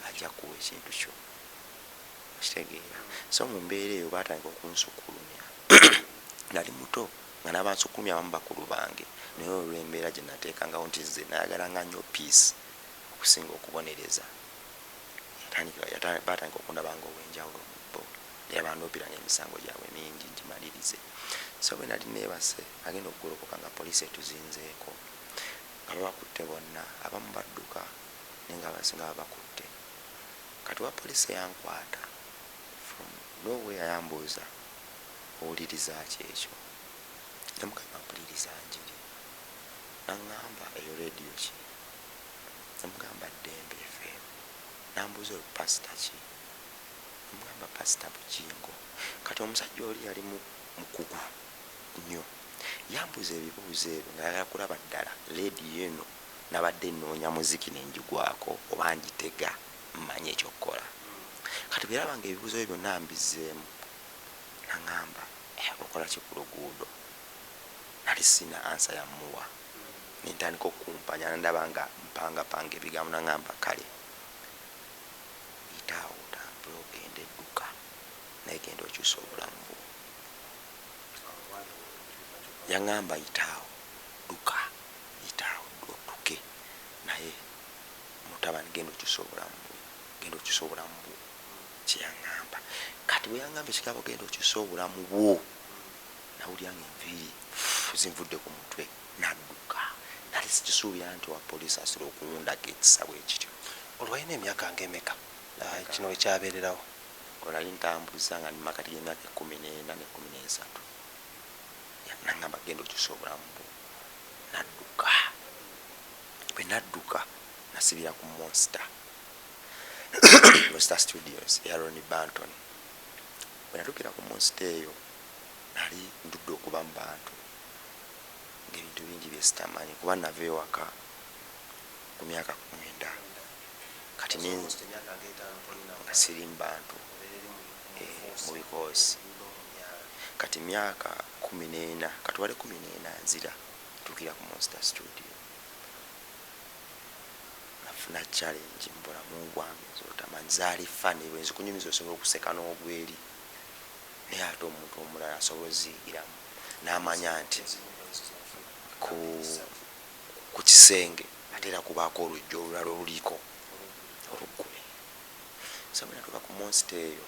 ajja kuwa ekintu kyo, okitegeera? So mu mbeera eyo batandika okunsukulumya. Nali muto nga n'abansukulumya abamu bakulu bange, naye olw'embeera gye nateekangawo nti nze nayagalanga nnyo peace okusinga okubonereza, batandika okundabanga ow'enjawulo mu bo, era bandoopiranga emisango gyabwe mingi ngimalirize. So bwe nali neebase, agenda okugolokoka nga poliisi etuzinzeeko, nga babakutte bonna. Abamu badduka, naye nga abasinga babakutte. Kati wa poliisi eyankwata from nowhere yambuuza, "Owuliriza ki ekyo?" Nemugamba, "Mpuliriza njiri." Naŋŋamba, "Eyo rediyo ki?" Nemugamba, "Ddembe FM." Nambuuza, "Oyo pasita ki?" Nemugamba, "Pasita Bugingo." Kati omusajja oli yali mukugu nnyo, yambuuza ebibuuzo ebyo nga yagala kulaba ddala rediyo eno nabadde nnoonya muziki nenjigwako oba ngitega mmanye ekyokukola. Kati bwe yalaba nga ebibuuzo bye byonna mbizzeemu, naŋŋamba, "Okola ki ku luguudo?" Nali sina answer yamuwa, nentandika okukumpanya, ndaba nga mpangapanga ebigambo. Naŋŋamba, "Kale yitaawo otambule ogende edduka, naye genda okyusa obulamu bwo." Yaŋŋamba, "Yitaawo dduka, yitaawo odduke, naye mutabani genda okyusa obulamu bwo, genda okyusa obulamu bwo." Kyeyaŋŋamba, kati bwe yaŋŋamba ekigambo "genda okyusa obulamu bwo", nawulira nga enviiri zinvudde ku mutwe, nadduka. Nali sikisuubira nti owa poliisi asobola okuwundako ekisa bwe kityo. Olwalina emyaka ngaemeka kino wekyabeererawo? Olali ntambuza nga ndi makati g'emyaka 14 ne 13. Nagamba, "Genda okyusa obulamu bwo." Nadduka. Bwe nadduka, nasibira ku Monster Studios eya Ronnie Banton. Bwe natuukira ku Monster eyo, nali ndudde okuba mu bantu, ngaebintu bingi byesitamanyi, kuba nava ewaka ku myaka 9. Kati nga siri mu bantu, mu bikoosi. Kati myaka 14, katwale 14, nzira tuukira ku Monster Studio, nafuna challenge mu bulamu bwange zotamanyi. Zaali funny, bwenzikunyumiza osobola okuseka n'ogweri, naye ate omuntu omulala asobola oziyigiramu n'amanya nti ku kisenge ate era kubaako olujja olulala oluliko oluggule. So bwe natuuka ku Monster eyo,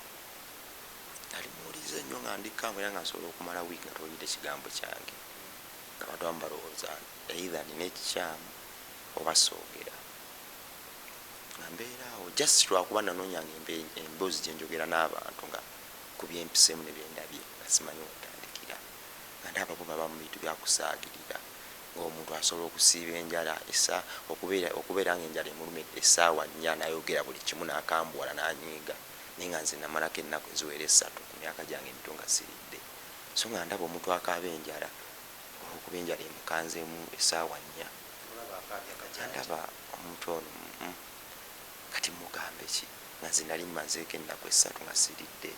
nali muwulize nnyo, nga ndikamu era nga nsobola okumala wiiki nga towulidde kigambo kyange, nga abantu abamu balowooza either nina ekikyamu oba soogera, nga mbeera awo just lwakuba nanoonyanga emboozi gyenjogera n'abantu nga ku byempiseemu ne byendabye, nga simanyi wentandikira, nga ndaba bo baba mu bintu byakusaagirira, ngaomuntu asobola okusiiba enjala okubeera nga enjala emulumidde essaawa 4, nayogera buli kimu n'akambuwala n'anyiiga, naye nga nze namalako ennaku eziwera 3 ku myaka gyange emito nga siridde. So nga ndaba omuntu akaaba enjala olwokuba enjala emukanzeemu essaawa 4, ndaba omuntu ono, kati mugambe ki nga nze nali mmazeeko ennaku 3 nga siridde?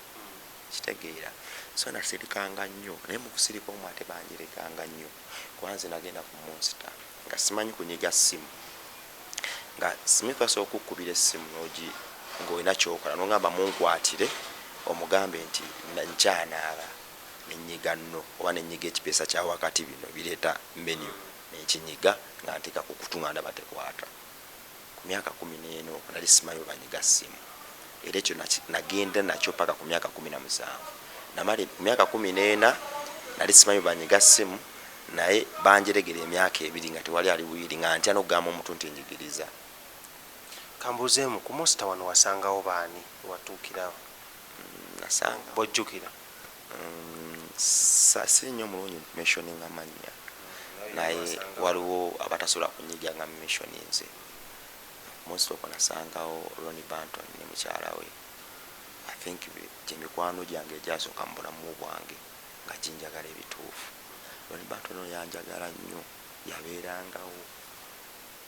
Kitegeera? So nasirikanga nnyo, naye mu kusirika omwo ate banjerekanga nnyo, kuba nze nagenda ku Monster nga simanyi kunyiga ssimu, nga Smith asobola okukubira essimu nogi ngaolina kyokola, nogamba, "Munkwatire omugambe nti nkyanaaba." Nenyiga nno oba nenyiga ekipeesa kya wakati, bino bireeta menu, nenkinyiga nga nteeka ku kutu nga ndaba tekwata. Ku myaka 14 okwo nali simanyi bwe banyiga ssimu, era ekyo nagenda nakyo paka ku myaka 17. Namala ku myaka 14 nali simanyi bwe banyiga ssimu, naye banjeregera emyaka 2 nga tewali ali bwiri, nga ntya n'okugamba omuntu nti njigiriza. Kambuuzeemu, ku Monster wano wasangawo baani watuukirawo? Nasanga Bojjukira? Si nnyo mulungi mentioninga mannya. Naye waliwo abatasobola kunyiga nga mission. Nze Monster okwo nasangawo Ronnie Banton ne mukyala we. I think gyemikwano gyange egyasooka mu bulamu bwange nga ginjagala ebituufu. Ronnie Banton oyo yanjagala nnyo, yabeerangawo,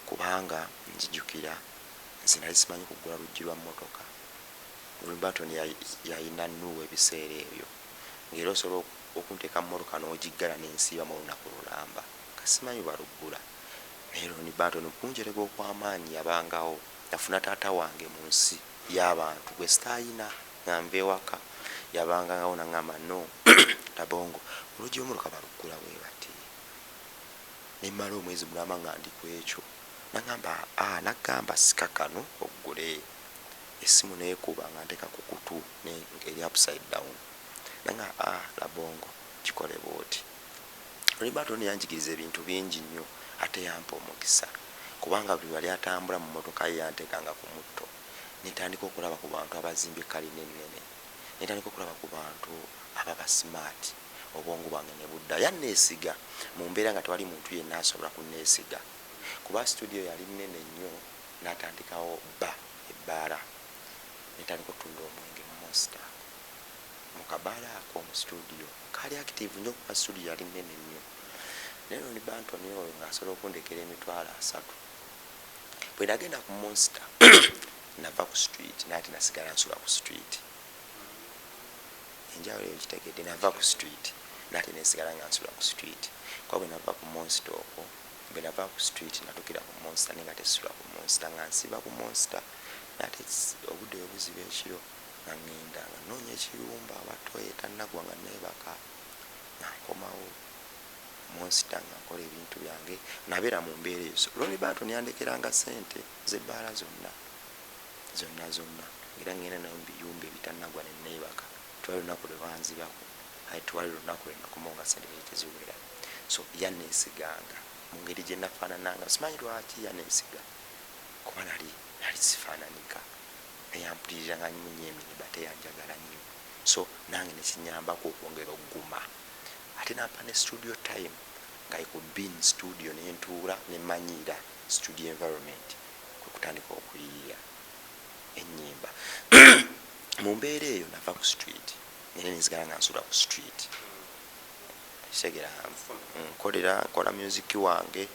kubanga nzijukira nze nali simanyi kugula luggi lwa mmotoka. Ronnie Banton yayina nuwa ebiseera ebyo, ngaera osobola okunteeka mu mmotoka n'ogiggala nensiibamu olunaku lulamba, kasimanyi baluggula. Naye Ronnie Banton kunjerega okw'amaanyi yabangawo. Nafuna taata wange mu nsi y'abantu gwe sitaayina nga nva ewaka, yabangangawo naŋŋamba, "No Labongo, oluggi lw'emmotoka baluggula bwe bati." Nemmala omwezi mulamba nga ndi ku ekyo. Naŋŋamba, "A," nagamba, "sika kano oggule." Essimu neekuba nga nteeka ku kutu eri upside down. Nanga, "A, Labongo, kikole bwoti." Ronnie Banton yanjigiriza ebintu bingi nnyo, ate yampa omukisa kubanga buli wali atambula mu mmotoka ye yanteekanga ku mutto, netandika okulaba ku bantu abazimbye kalina ennene, netandika okulaba ku bantu ababa smart. Obwongo bwange ne budda. Yanneesiga mu mbeera nga tewali muntu yenna asobola kunneesiga, kuba studio yali nnene nnyo. N'atandikawo ba ebbaala, netandika okutunda omwenge mu Monster, mu kabaala ako mu studio. Kaali active nnyo kuba studio yali nnene nnyo. Naye Ronnie Banton oyo ng'asobola okundekera 300,000. Bwe nagenda ku Monster, nava ku street, naye ate nasigala nsula ku street. Enjawulo eyo kitegedde? Nava ku street, naye ate nesigala nga nsula ku street, kuba bwe nava ku Monster okwo, bwe nava ku street natukira ku Monster, naye nga tesula ku Monster, nga nsiba ku Monster. Naye ate obudde bwe buziba ekiro, nga ŋŋenda nga nnoonya ekiyumba abatoye tannagwa, nga neebaka, nga nkomawo Monster, nga nkola ebintu byange. Nabeera mu mbeera eyo. So Ronnie Banton yandekeranga sente z'ebbaala zonna zonna zonna, era ngenda nayo mu biyumba ebitannagwa ne neebaka. Twali lunaku lwe banzibako, aye twali lunaku lwe nakomawo nga sente teziwera. So yaneesiganga mu ngeri gye nafaanananga. Simanyi lwaki yaneesiga, kuba nali sifaananika, neyampulirira nnyo emirimu, ate yanjagala nnyo. So nange nekinyambako okwongera okuguma. Ate nampa ne studio time, nga I could be in studio, nentuula nemanyiira studio environment, kwe kutandika okuyiiya ennyimba. Mu mbeera eyo nava ku street, naye nenzigala nga nsula ku street. Kitegera, nkolera, nkola music wange,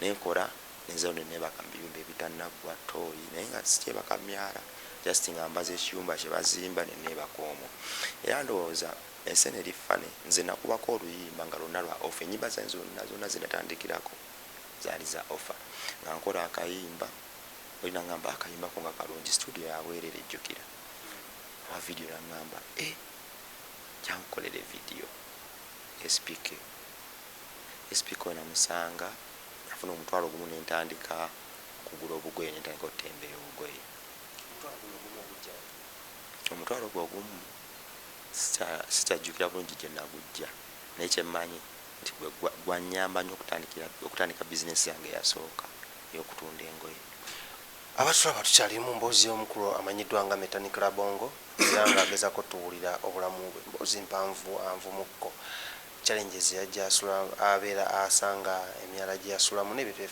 nenkola, nenzirayo nenebaka mu biyumba ebitanaggwa toyi, naye nga sikyebaka myala, just nga mbaza ekiyumba kyebazimba nenebaka omwo. Era ndowooza ensi eno eri funny. Nze nakubako oluyimba nga lwonna lwa offer. Enyimba zange zonna zonna zenatandikirako zaali za offer. Nga nkola akayimba, olina ngamba akayimbako nga kalungi, studio yabwerere. Ejjukira wa video nagamba, "E, jankukolera video." SPK, SPK oyo namusanga, nafuna 10,000, nentandika okugula obugoye, nentandika okutembeeya obugoye. 10,000 gwe ogumu sikyajjukira bulungi gye nagujja, naye kyemmanyi nti gwanyamba nnyo okutandika bizinesi yange eyasooka ey'okutunda engoye. Abatulaba, tukyali mu mboozi y'omukulu amanyiddwa nga Metanik Labongo, era ng'agezaako tuwulira obulamu bwe. Mboozi mpanvu anvumukko challenges yajja asula, abeera asanga emyala gye yasulamu n'ebintu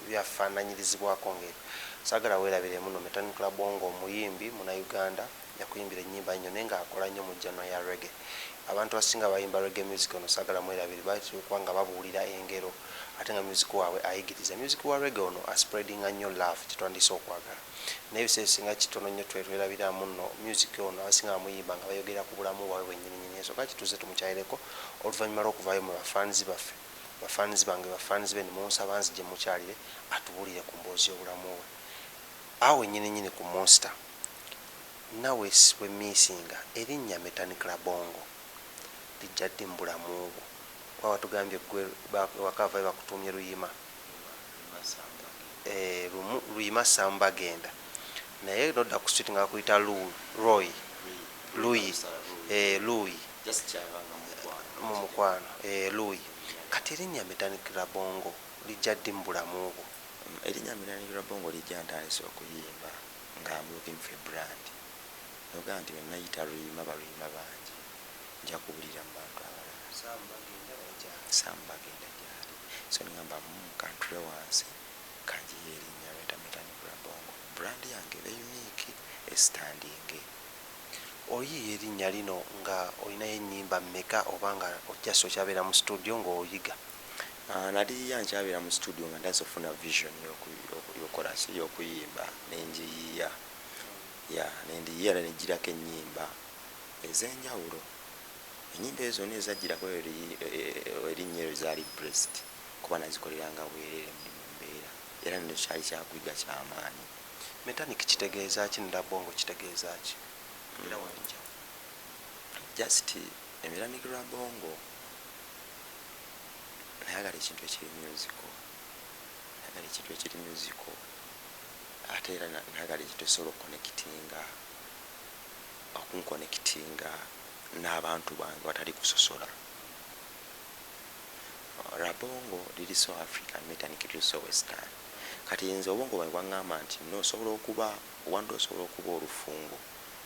byafaananyirizibwako ng'ebyo. Saagala weerabire muno, Metanik Labongo omuyimbi Munauganda, yakuyimbira ennyimba nnyo, naye ng'akola nnyo mu genre ya reggae. Abantu abasinga bayimba reggae music ono saagala mwerabire, batera nga babuulira engero, ate nga music waabwe ayigiriza. Music wa reggae ono aspreadinga nnyo love, kyetwandise okwagala, naye ebiseera ebisinga kitono nnyo twetwerabiramu nno music ono. Abasinga bamuyimba nga bayogera ku bulamu bwabwe bwennyininyini. Ensonga kituze tumukyayireko oluvannyuma lw'okuvaayo mu bafans baffe, bafans bange, bafans be, nemunsaba nzije mukyalire atubuulire ku mboozi y'obulamu bwe. Awo wennyininyini ku Monster nawe bwe miisinga erinnya Metanik Labongo lijja ddi mu bulamu bwo? Kuba watugambye gwe wakavayo bakutuumye Luyima. Luyima Sambagenda, naye nodda ku street nga bakuyita Roy Luyi, Luyi mu mukwano, Luyi. Kati erinnya Metanik Labongo lijja ddi mu bulamu bwo? Erinnya Metanik Labongo lijja ntandise okuyimba nga am looking for a brand. Nogaa nti bwenayita Luyima, baluyima bangi, nja kuwulira mu bantu abalala. Sambagenda gyali. So nengamba, kantule wansi, kanjiye erinnya Reta Metanik Rabongo, brand yange ebe unique, estandinge. Oyiiya erinnya lino nga olinayo ennyimba mmeka, oba nga ojjasi okyabeera mu studio ng'oyiga? Ah, naliyiya nkyabeera mu studio nga ntandise okufuna vision y'okukola ki, y'okuyimba, nenjiyiya ya nendiyiya era negirako ennyimba ez'enjawulo. Ennyimba ezo zonna ezajjirako erinnya eryo zaali blessed, kuba nazikoleranga bwereere, muli mu mbeera, era nno kyali kyakuyiga kyamaanyi. Metanik kitegeeza ki, ne Rabongo kitegeeza ki, era wabijja? Just Metanik Rabongo, nayagala ekintu ekiri musical, nayagala ekintu ekiri musical, ate era nayagala ekintu ekisobola okuconnectinga, okunconnectinga n'abantu bange watali kusosola. Rabongo liri so African, Metanik liri so Western. Kati nze obwongo bwange bwaŋŋamba nti no, osobola okuba wanda, osobola okuba olufungo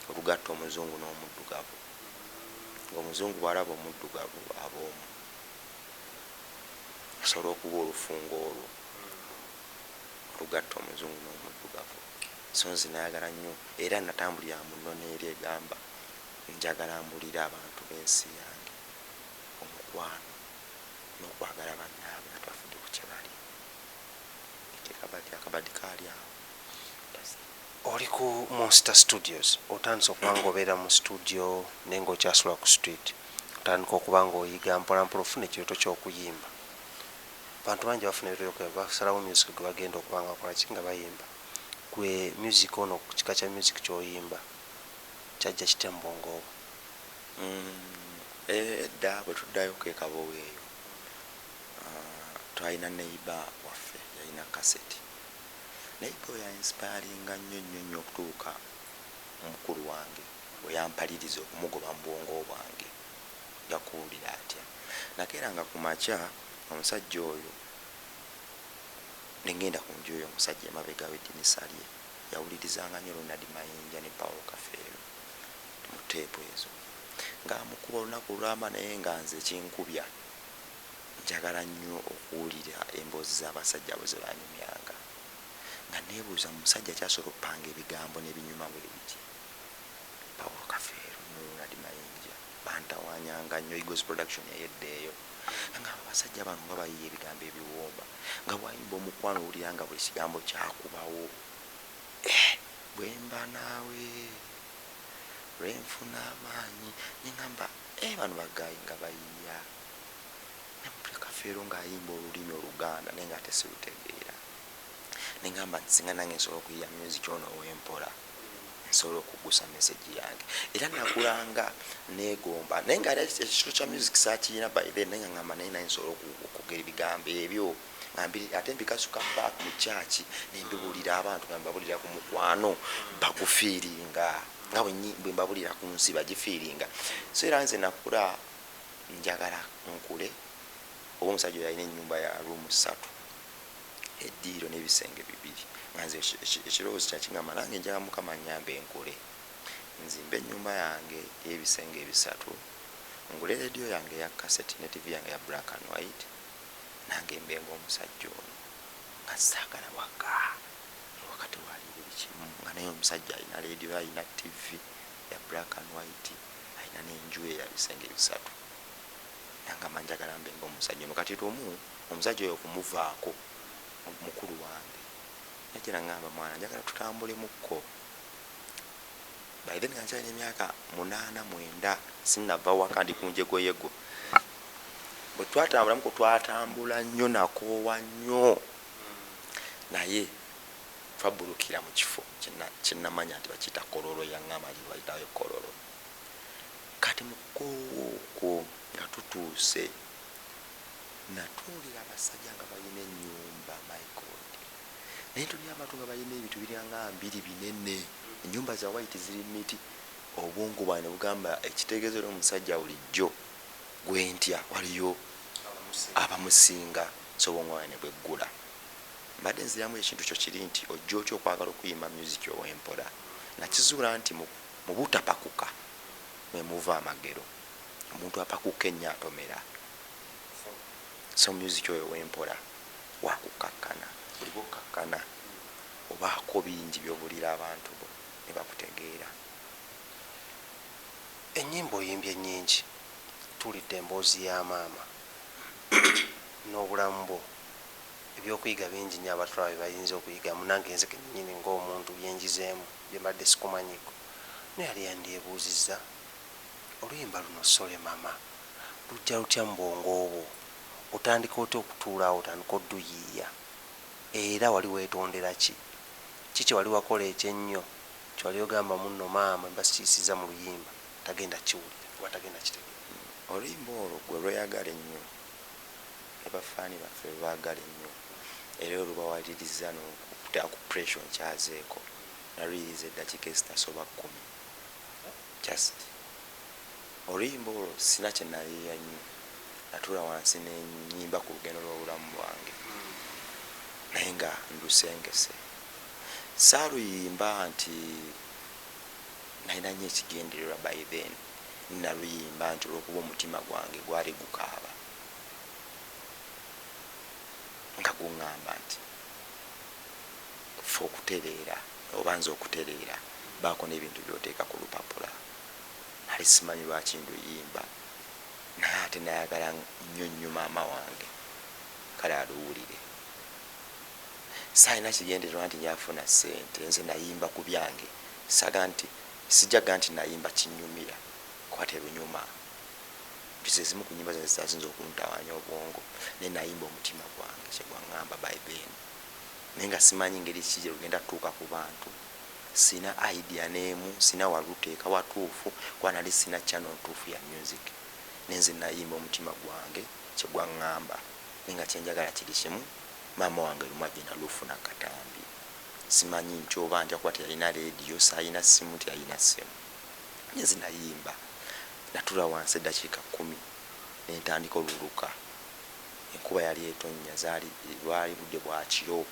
olugatta omuzungu n'omuddugavu, ng'omuzungu bw'alaba omuddugavu aba omu. Osobola okuba olufungo olwo olugatta omuzungu n'omuddugavu. So nze nayagala nnyo, era natambulira mu nnono eri egamba njagala mbulire abantu b'ensi yange omukwano n'okwagala bannaabwe nga tebafudde ku kye bali. Akabadi, akabadi kaali awo. Oli ku Monster Studios, otandise okuba nga obeera mu studio naye ng'okyasula ku street. Otandika okuba nga oyiga mpolampola, ofuna ekirooto ky'okuyimba. Bantu bangi bafuna ebirooto by'okuyimba, basalawo music gwe bagenda okuba nga bakola ki, nga bayimba. Gwe music ono, ku kika kya music ky'oyimba, kyajja kitya mu bwongo obwo? Edda bwe tuddayo kekabowa eyo, twalina neighbor waffe yalina kaseti. Neighbor oyo yainspiringa nnyo nnyo nnyo okutuuka mukulu wange bwe yampaliriza okumugoba mu bwongo bwange. Nja kuwulira atya, nakeeranga ku makya omusajja oyo nengenda ku nju oyo omusajja, emabega w'eddinisa lye yawulirizanga nnyo Ronald Mayinja ne Paul Kafeero mu teepu ezo, ng'amukuba olunaku lwama. Naye nga nze kinkubya, njagala nnyo okuwulira emboozi z'abasajja abo ze banyumyanga, nga neebuuza musajja kyasobola okupanga ebigambo n'ebinyuma bwe biti. Paul Kafeero ne Ronald Mayinja bantawanyanga nnyo. Eagles Production eyedda eyo, nga abasajja bano nga bayiya ebigambo ebiwooma, nga bwayimba omukwano owulira nga buli kigambo kyakubawo. Eh, bwemba naawe lwenfuna amaanyi, neŋamba, eh, bano bagayi nga bayiya. Nempulira Kafeero ng'ayimba olulimi Oluganda naye nga ate sirutegeera, neŋamba nti singa nange nsobola okuyiya music ono ow'empola, nsobola okugusa message yange. Era nakulanga negomba, naye nga era ekitulo kya music sakiyina by then, naye nga ngamba naye naye nsobola okwogera ebigambo ebyo nga ate mbikasuka back mu kyaki, nembibuulira abantu, nga mbabulira ku mukwano bagufiiringa, nga bwe mbabulira ku nsi bagifiiringa. So era nze nakula njagala nkule oba omusajja oyo alina ennyumba ya room 3, eddiiro n'ebisenge 2, nga nze ekirowoozo kyakingamba nange njagala Mukama nyambe nkule nzimbe ennyumba yange ey'ebisenge 3, ngule rediyo yange eya kaseti ne TV yange ya black and white, nange mbe ng'omusajja ono, nga saagala waka, ewaka tewali buli kimu, nga naye omusajja alina rediyo, alina TV ya black and white, alina n'enju eya bisenge 3. Nangamba njagala mbe ng'omusajja ono. Kati lumu omusajja oyo okumuvaako, mukulu wange yajja nangamba, "Mwana, njagala tutambulemukko." By then nga nkyalina emyaka 8, 9, sinava waka, ndi ku njegoyego. Bwe twatambulamuko, twatambula nnyo, nakoowa nnyo, naye twabbulukira mu kifo kyenamanya nti bakiyita Kololo. Yaŋŋamba nti bayitayo Kololo. Kati mu kukoowa okwo nga tutuuse, natuulira abasajja nga balina ennyumba, my God, naye ntulira abantu nga balina ebintu biryanga mbiri binene, ennyumba za white ziri miti. Obwongo bwange ne bugamba ekitegeeza oli omusajja bulijjo gwentya waliyo abamusinga. So obwongo bwange ne bweggula. Mbadde nziramu ekintu kyo kiri nti ojja otya okwagala okuyimba music ow'empola? Nakizuula nti mu butapakuka mwe muva amagero. Omuntu apakuka ennyo atomera. So music oyo wempola wakukkakkana, buli bwokkakkana obaako bingi byobulira abantu bo ne bakutegeera. Ennyimba oyimbye nnyingi, tuwulidde emboozi ya maama n'obulamu bwo, ebyokuyiga bingi nnyo abatulaba bye bayinza okuyigamu. Nange nze kennyini ng'omuntu byenjizeemu bye mbadde sikumanyiiko. Naye yali yandyebuuzizza, oluyimba luno "Sorry Mama" lujja lutya mu bwongo bwo? Otandika otya okutuulaawo otandika odduyiiya? Era wali weetondera ki? Ki kye wali wakola ekyennyo kyewali ogamba munno maama mba sikiyisizza mu luyimba tagenda kiwulira oba tagenda kitegeera? Oluyimba olwo gwe lweyagala ennyo ne bafaani baffe lwebaagala ennyo, era olubawaliriza n'okuteeka ku pressure nkyazeeko. Naluyiriza eddakiika ezitasoba 10. Just oluyimba olwo sina kye nayiiya nnyo, natuula wansi nenyimba ku lugendo lw'obulamu bwange, naye nga ndusengese. Saaluyimba nti nalina nnyo ekigendererwa by then, naluyimba nti olwokuba omutima gwange gwali gukaaba nga guŋŋamba nti fe okutereera oba nze okutereera baako n'ebintu by'oteeka ku lupapula. Nali simanyi lwaki nduyimba, naye ate nayagala nnyo nnyo maama wange kale aluwulire. Saalina kigendererwa nti njafuna ssente, nze nayimba ku byange. Saga nti sijjaga nti nayimba kinyumira kuba terunyuma, nti ezimu ku nyimba zange zitasinza okuntawaanya obwongo, naye nayimba omutima gwange kyegwaŋŋamba by then, naye nga simanyi ngeri ki gye lugenda tutuuka ku bantu. Sina idea n'emu, sina waluteeka watuufu, kuba nali sina channel ntuufu ya music. Nenze nayimba omutima gwange kyegwaŋŋamba, naye nga kyenjagala kiri kimu, maama wange lumu ajje nalufuna katambi. Simanyi nti oba ntya, kuba teyalina leediyo, saalina simu, teyalina simu. Nze nayimba, natula wansi eddakiika 10 nentandika oluluka. Enkuba yali etonnya, zaali lwali budde bwa kiro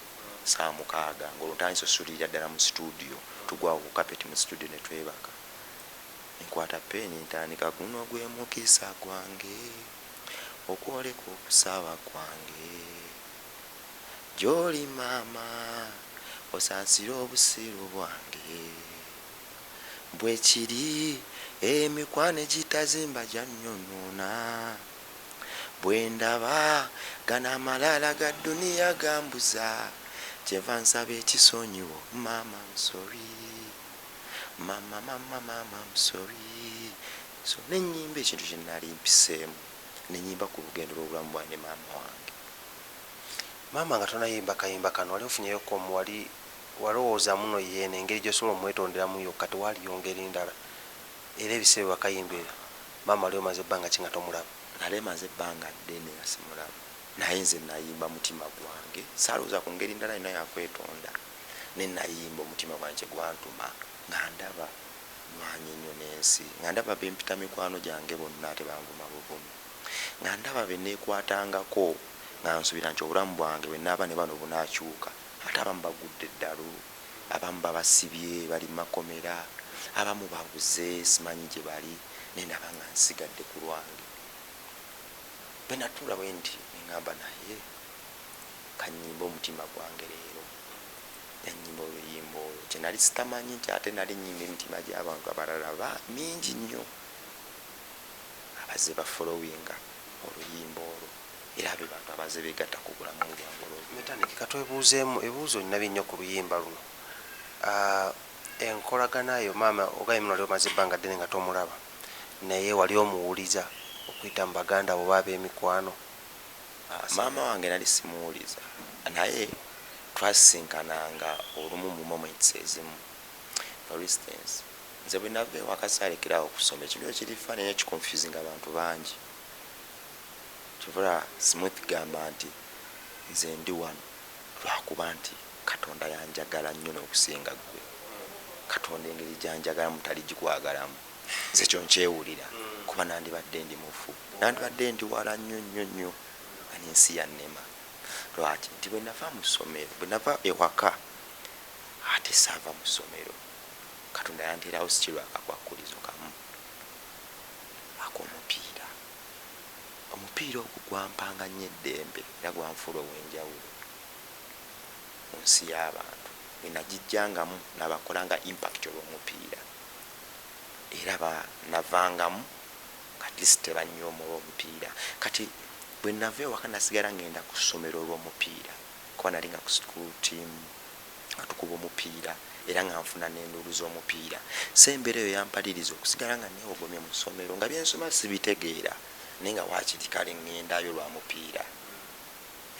saa 6, ngaolwo ntandise osulirira ddala mu studio. Tugwawo ku kapeti mu studio ne twebaka. Nkwata peeni ntandika, "Guno gwe mukisa gwange okwoleka okusaba kwange gy'oli maama, osaasire obusiru bwange. Bwe kiri emikwano egitazimba gyannyonoona, bwe ndaba gano amalala ga dduniya gambuza, kyenva nsaba ekisonyiwo. Maama, I'm sorry, mama, mama, mama, I'm sorry." So nenyimba ekintu kye nali mpiseemu, nenyimba ku lugendo lw'obulamu bwange ne maama wange. Maama nga tonayimba kayimba kano, wali ofunyeyo komu wali walowooza muno yeeno engeri gyosobola omwetonderamu yokka? Tewaliyo ngeri ndala? Era ebiseera bwakayimbira maama wali omaze ebbanga ki nga tomulaba? Nali emaze ebbanga ddene nga simulaba, naye nze nayimba mutima gwange, saalowooza ku ngeri ndala yonna yakwetonda, ne nayimba omutima gwange kyegwantuma, nga ndaba lwanye nnyo n'ensi, nga ndaba bempita mikwano gyange bonna ate banvuma buvumi, nga ndaba beneekwatangako nga nsuubira nti obulamu bwange bwe naaba ne bano bunaakyuka, ate abamu bagudde eddalu, abamu babasibye bali makomera, abamu babuze simanyi gye bali, naye ndaba nga nsigadde ku lwange. Bwe natuula bwe nti neŋŋamba, naye kanyimba omutima gwange leero. Yanyimba oluyimba olwo kyenali sitamanyi nti ate nali nyimba emitima gy'abantu abalala ba mingi nnyo abazze bafollowinga oluyimba olwo, era abe bantu abazze begatta ku bulamu bwange olwo. Metanik, katwebuuzeemu ebibuuzo nina binnyo ku luyimba luno. Ah, enkolagana yo maama, ogambye muno wali omaze ebbanga ddene nga tomulaba, naye wali omuwuliza okuyita mu baganda bo oba ab'emikwano? Ah, maama wange nali simuwuliza, naye twasisinkananga olumu mu moments ezimu. For instance, nze bwe nava ewaka saalekerawo okusoma. Ekintu ekyo kiri funny naye kiconfusing abantu bangi. Kyovula Smith gamba nti nze ndi wano lwakuba nti Katonda yanjagala nnyo n'okusinga ggwe. Katonda engeri gyanjagalamu tali gikwagalamu. Nze kyo nkyewulira, kuba nandibadde ndi mufu, nandibadde ndi wala nnyo nnyo nnyo nga n'ensi yannema. Lwaki? Nti bwe nava mu ssomero, bwe nava ewaka ate saava mu ssomero, Katonda yanteerawo sikirwa akakwakkulizo kamu ak'omupiira. Omupiira. Omupiira ogwo gwampanga nnyo eddembe era gwanfuula ow'enjawulo mu nsi y'abantu. Bwe nagijjangamu nabakolanga impact olw'omupiira, era navangamu at least tebanyooma olw'omupiira. Kati bwe nava ewaka, nasigala ngenda ku ssomero olw'omupiira, kuba nali nga ku school team nga tukuba omupiira era nga nfuna n'enduulu z'omupiira. So embeera eyo yampaliriza okusigala nga neewogomye mu ssomero, nga byensoma sibitegeera, naye nga waakiri kale ŋŋendayo lwa mupiira.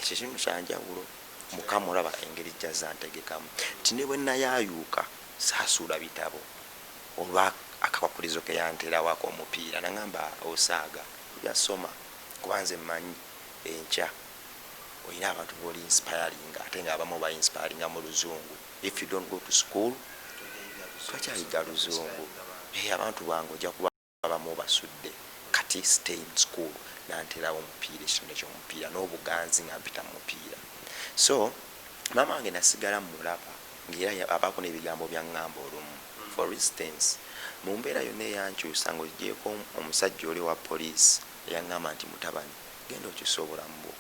Ekyo kintu kyanjawulo. Mukama olaba engeri jjaza ntegekamu nti ne bwe nayaayuuka saasuula bitabo olwa akakwakulizo ke yanteerawako omupiira. Nagamba, "Osaaga yasoma, kuba nze mmanyi enkya olina abantu boli inspiring, ate nga abamu ba inspiringa mu luzungu. If you don't go to school, tokyayiga luzungu. Abantu bange ojja kuba abamu obasudde. Kati stay in school." Nanterawo omupiira, ekitone kyomupiira n'obuganzi nga mpita mu mupiira. So maama wange nasigala mulaba ngaera abaako n'ebigambo byaŋŋamba olumu. For instance, mu mbeera yonna eyankyusa, nga ogyeko omusajja oli owa poliisi eyaŋŋamba nti, "Mutabani, genda okyusa obulamu bwo,"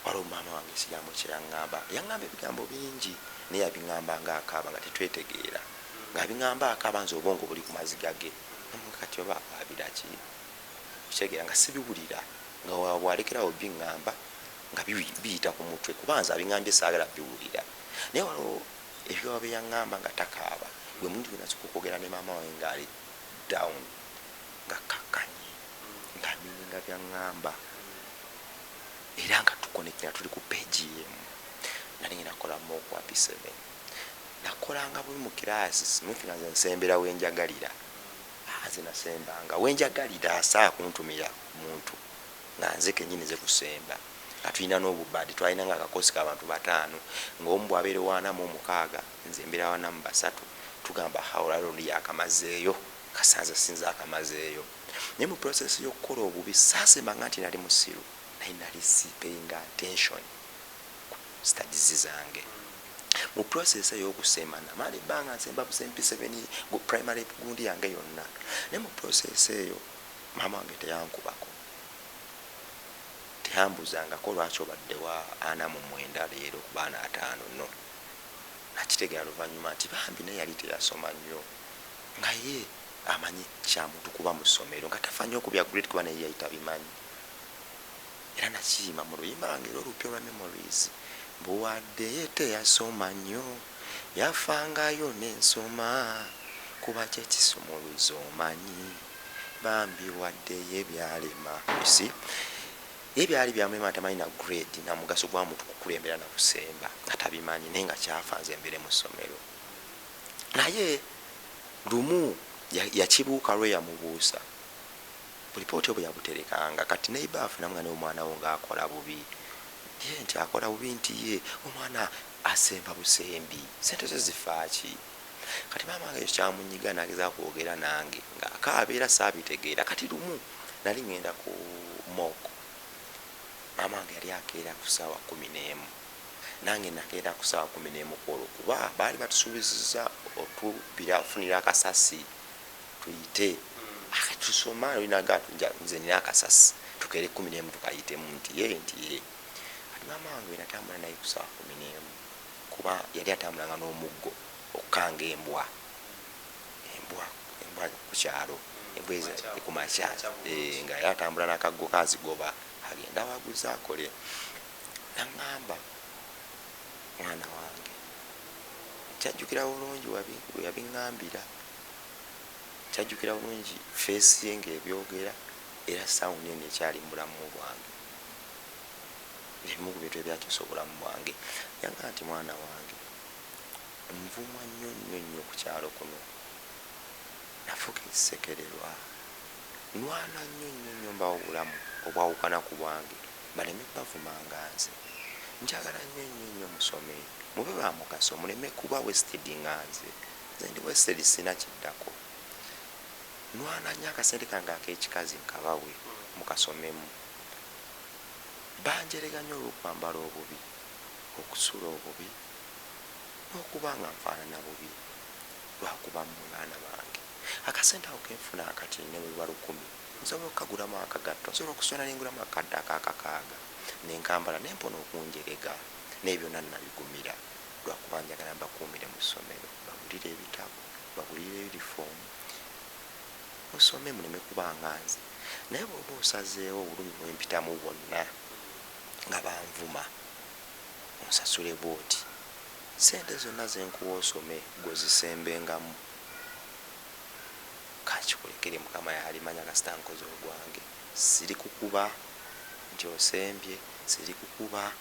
waliwo maama wange ekigambo kyeyaŋŋamba. Yaŋŋamba ebigambo bingi, naye yabiŋŋamba nga akaaba, nga tetwetegeera, ng'abiŋŋamba akaaba, nze obwongo buli ku maziga ge. Kati oba akaabira ki? Okitegeera nga sibiwulira, nga bwalekerawo biŋŋamba nga biyita ku mutwe, kuba nze abiŋŋambye saagala biwulira. Naye waliwo ebigambo bye yaŋŋamba nga takaaba. Gwe mulundi gwe nasooka okwogera ne maama wange ng'ali down, nga kakkanye, nga meaninga byaŋŋamba, era nga tuconnectinga, tuli ku page emu. Nali ngenda kukola mock wa P7. Nakolanga bubi mu kiraasi. Smith, nga nze nsembera wenjagalira. Nze nasembanga wenjagalira, saa kuntumira muntu, nga nze kenyini nze kusemba, nga tulina n'obubaadi. Twalina nga akakosi k'abantu bataano, ng'omu bw'abeera wana mu omukaaga, nze mbeera wana mu basatu. Tugamba, "Olwaliro ndi yakamazeeyo, kasanze sinze akamazeeyo." Naye mu process y'okukola obubi, saasembanga nti nali musiru, naye nali si paying attention ku studies zange. Mu process ey'okusemba, namala ebbanga nsemba busempi 7 primary gundi yange yonna. Naye mu process eyo maama wange teyankubako, teyambuzangako lwaki obadde wa 49 leero ku baana 50. No nakitegeera luvannyuma nti bambi naye yali teyasoma nnyo, nga ye amanyi kyamuntu kuba mu ssomero, nga tafa nnyo okubya grade, kuba naye yali tabimanyi. Era nakiyima mu luyimba lwange era olupya olwa Memories, mbuwadde ye teyasoma nnyo, yafangayo n'ensoma, kuba kyekisumuluzo omanyi bambi wadde ye byalema. You see, ye byali byamulema, tamanyi na grade na mugaso gwa muntu kukulembera na kusemba, nga tabimanyi, naye nga kyafa nze mbere mu ssomero. Naye lumu yakibuuka lwe yamubuusa bulipooti obwo yabuterekanga. Kati neighbour namuga, "Naye omwana wo ngaakola bubi." Ye nti, "Akola bubi?" Nti, "Ye omwana asemba busembi, sente zo zifaaki?" Kati maama wange ekyo kyamunyiga, nageza kwogera nange ngaakaabeera, saabitegeera. Kati lumu nali ngenda ku mock. Maama wange yali akeera ku saawa 11, nange nakeera ku saawa 11 kwolwo, kuba baali batusuubiziza otubira ofunira akasasi tuyite tusoma. Olinaga nze nina akasasi, tukeere 11 tukayitemu. Nti ye, nti ye. Kati maama wange wenatambula naye ku saawa 11, kuba yali atambulanga n'omuggo okukanga embwa, embwa, embwa ku kyalo, embwa ku makya, nga yali atambula n'akaggo kazigoba, agenda waguze akole. Naŋŋamba, "Mwana wange," kyajjukira bulungi we yabiŋŋambira, kyajjukira bulungi face ye ng'ebyogera, era sound eno ekyali mu bulamu bwange, ebimu ku bintu ebyakyusa obulamu bwange. Yagamba nti, "Mwana wange, nvumwa nnyo nnyo nnyo ku kyalo kuno, nafuuka ekisekererwa, nwana nnyo nnyo nnyo mbawo obulamu obwawukana ku bwange, baleme bavumanga. Nze njagala nnyo nnyo nnyo musome, mube ba mugaso, muleme kuba wasted nga nze. Nze ndi wasted, sina kiddako. Nwana nnyo, akasente kange ak'ekikazi nkabawe mukasomemu. Banjerega nnyo olw'okwambala obubi, okusula obubi, n'okuba nga nfaanana bubi. Lwakuba mmwe baana bange, akasente ako kenfuna akati ne bwe buba 1,000 Nsobola okukagulamu akagatto, nsobola okusona nengulamu akadde akakakaaga nenkambala nempona okunjerega. Naye byonna nabigumira lwakuba njagala mbakuumire mu ssomero, bagulire ebitabo, bagulire yunifoomu, musome muleme kubanga nze. Naye bw'oba osazeewo obulumi bwempitamu bwonna nga banvuma, onsasule bwoti, sente zonna zenkuwa osome gweozisembengamu, kankikulekere Mukama yalimanya. Kasita nkoze ogwange, siri kukuba nti osembye, siri kukuba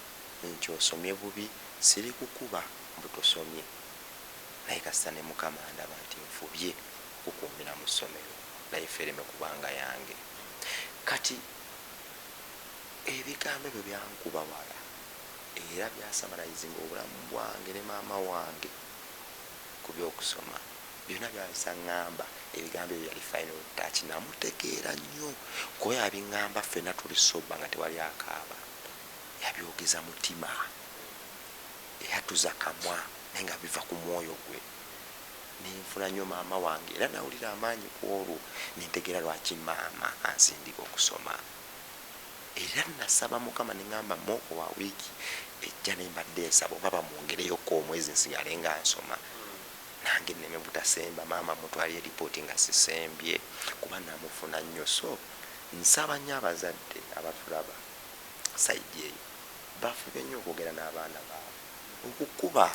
nti osomye bubi, siri kukuba mbu tosomye, naye kasita ne Mukama ndaba nti nfubye okukuumira mu ssomero, life ereme kubanga yange. Kati ebigambo ebyo byankuba wala era byasamalayizinga obulamu bwange ne maama wange ku byokusoma byonna byabisa. Ŋŋamba ebigambo ebyo yali final touch. Namutegeera nnyo kuba yabiŋŋamba ffenna tuli sober nga tewali akaaba. Yabyogeza mutima, eyatuza kamwa, naye nga biva ku mwoyo gwe. Nenfuna nnyo maama wange era nawulira amaanyi ku olwo, nentegeera lwaki maama ansindika okusoma. Era nasaba Mukama neŋŋamba mooko wa wiiki ejja nembadde nsaba oba bamwongereyoko omwezi nsigale nga nsoma, nange nneme butasemba maama mutwalire ripooti nga sisembye, kuba namufuna nnyo. So nsaba nnyo abazadde abatulaba side eyo bafube nnyo okwogera n'abaana baabwe. Okukuba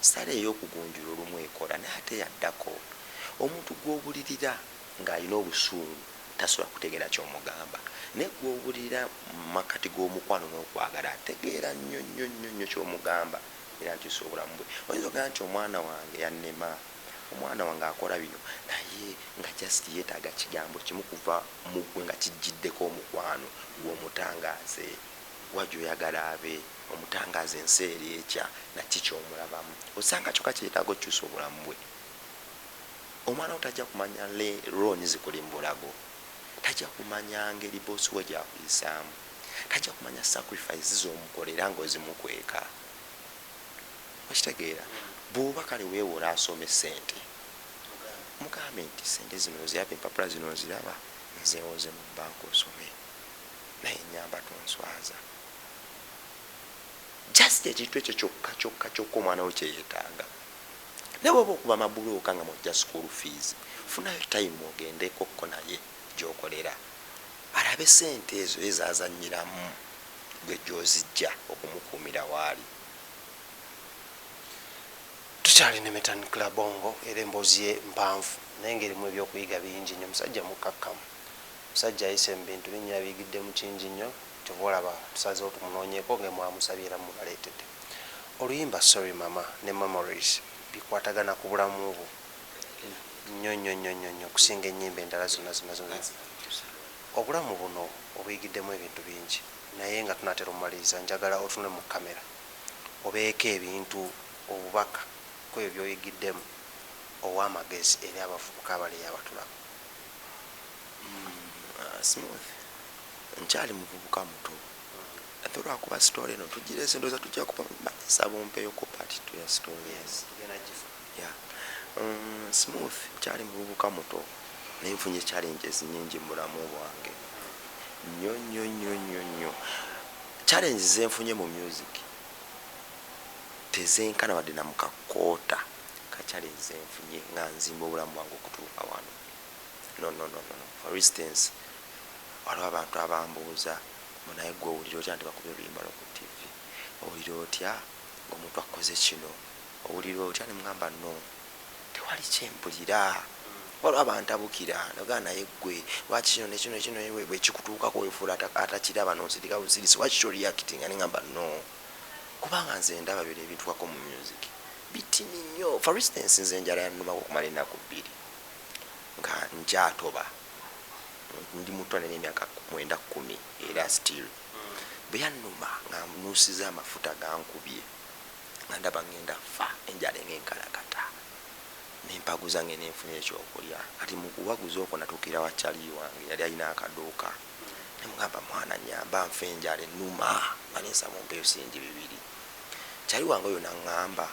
sala ey'okugunjula olumu ekola, naye ate yaddako omuntu gw'obulirira ng'alina obusungu tasobola kutegeera kyomugamba, naye gw'obulirira mu makkati g'omukwano n'okwagala ategeera nnyo nnyo nnyo nnyo kyomugamba era nkyusa obulamu bwe. Oyinza okugamba nti omwana wange yannema, omwana wange akola bino, naye nga just yeetaaga kigambo kimu kuva mu ggwe nga kijjiddeko omukwano gw'omutangaaze wa gy'oyagala abe, omutangaaza ensi eri etya naki kyomulabamu, osanga kyokka kyetaaga okukyusa obulamu bwe. Omwana wo tajja kumanya looni zikuli mu bulago, tajja kumanya ngeri boss we gyakuyisaamu, tajja kumanya sacrifice z'omukolera ng'ozimukweka. Okitegeera? Bw'oba kale weewola asome sente, mugambe nti sente zino oziraba, empapula zino oziraba, nzeewoze mu banka osome, naye nyamba tonswaza. Just ekintu ekyo kyokka kyokka kyokka omwana wo kyeyetaaga. Naye bwoba okuba amabulooka nga mwojja school fees, funayo time ogendekokko naye gyokolera, alabe sente ezo ezazanyiramu gwe gyozijja okumukuumira waali. Tukyali ne Metanik Labongo era emboozi ye mpanvu naye ng'erimu ebyokuyiga bingi nnyo. Musajja mukkakkamu, musajja ayise mu bintu bingi, abiyigiddemu kingi nnyo. Kyova olaba tusazeewo tumunoonyeeko nga mwamusabye era mubaleetedde. Oluyimba "Sorry Mama" ne "Memories" bikwatagana ku bulamu bwo nnyo nnyo nnyo nnyo nnyo okusinga ennyimba endala zonna zonna zonna. Obulamu buno obuyigiddemu ebintu bingi, naye nga tunaatera omumaliriza, njagala otunule mu kamera obeeko ebintu, obubaka ku ebyo by'oyigiddemu ow'amagezi eri abavubuka abali abatulaba. Smooth, nkyali muvubuka muto ate olwakuba story eno tugirese, ndowooza tujja kuba nsaba ompeyoko part two ya story eno. Yeah. Smooth, nkyali muvubuka muto naye nfunye challenges nyingi mu bulamu bwange, nnyo nnyo nnyo nnyo nnyo. Challenges zenfunye mu music tezenkana wadde namukakoota ka challenge zenfunye nga nzimba obulamu bwange okutuuka wano. No, no, no, no, no. For instance, waliwo abantu abambuuza, "Naye gwe owulira otya nti bakubye oluyimba lwo ku TV? Owulira otya ngaomuntu akoze kino? Owulira otya?" Nemugamba, "No, tewali kyempulira." Waliwo abantabukira nogaa, "Naye gwe lwaki kino nekino nekino bwekikutuukako wefuula atakiraba nosirika busirisi? Lwaki kyoreactinga?" Neŋamba, "No, kubanga nze ndaba bino ebintukako mu music bitini nnyo." For instance, nze enjala yannumako okumala ennaku 2 nga nkyatoba, ndi muto, nina emyaka 9, 10, era still bwe yannuma nga nuusiza amafuta gankubye, nga ndaba ngenda fa enjala engenkalakata, nempaguza ngenda enfuna ekyokulya. Kati mukuwaguza okwo natuukira wa kyali wange, yali alina akaduuka, nemugamba, "Mwana, nyamba nfe enjala ennuma, nga nensaba ompeyo siringi 2." Kyali wange oyo naŋŋamba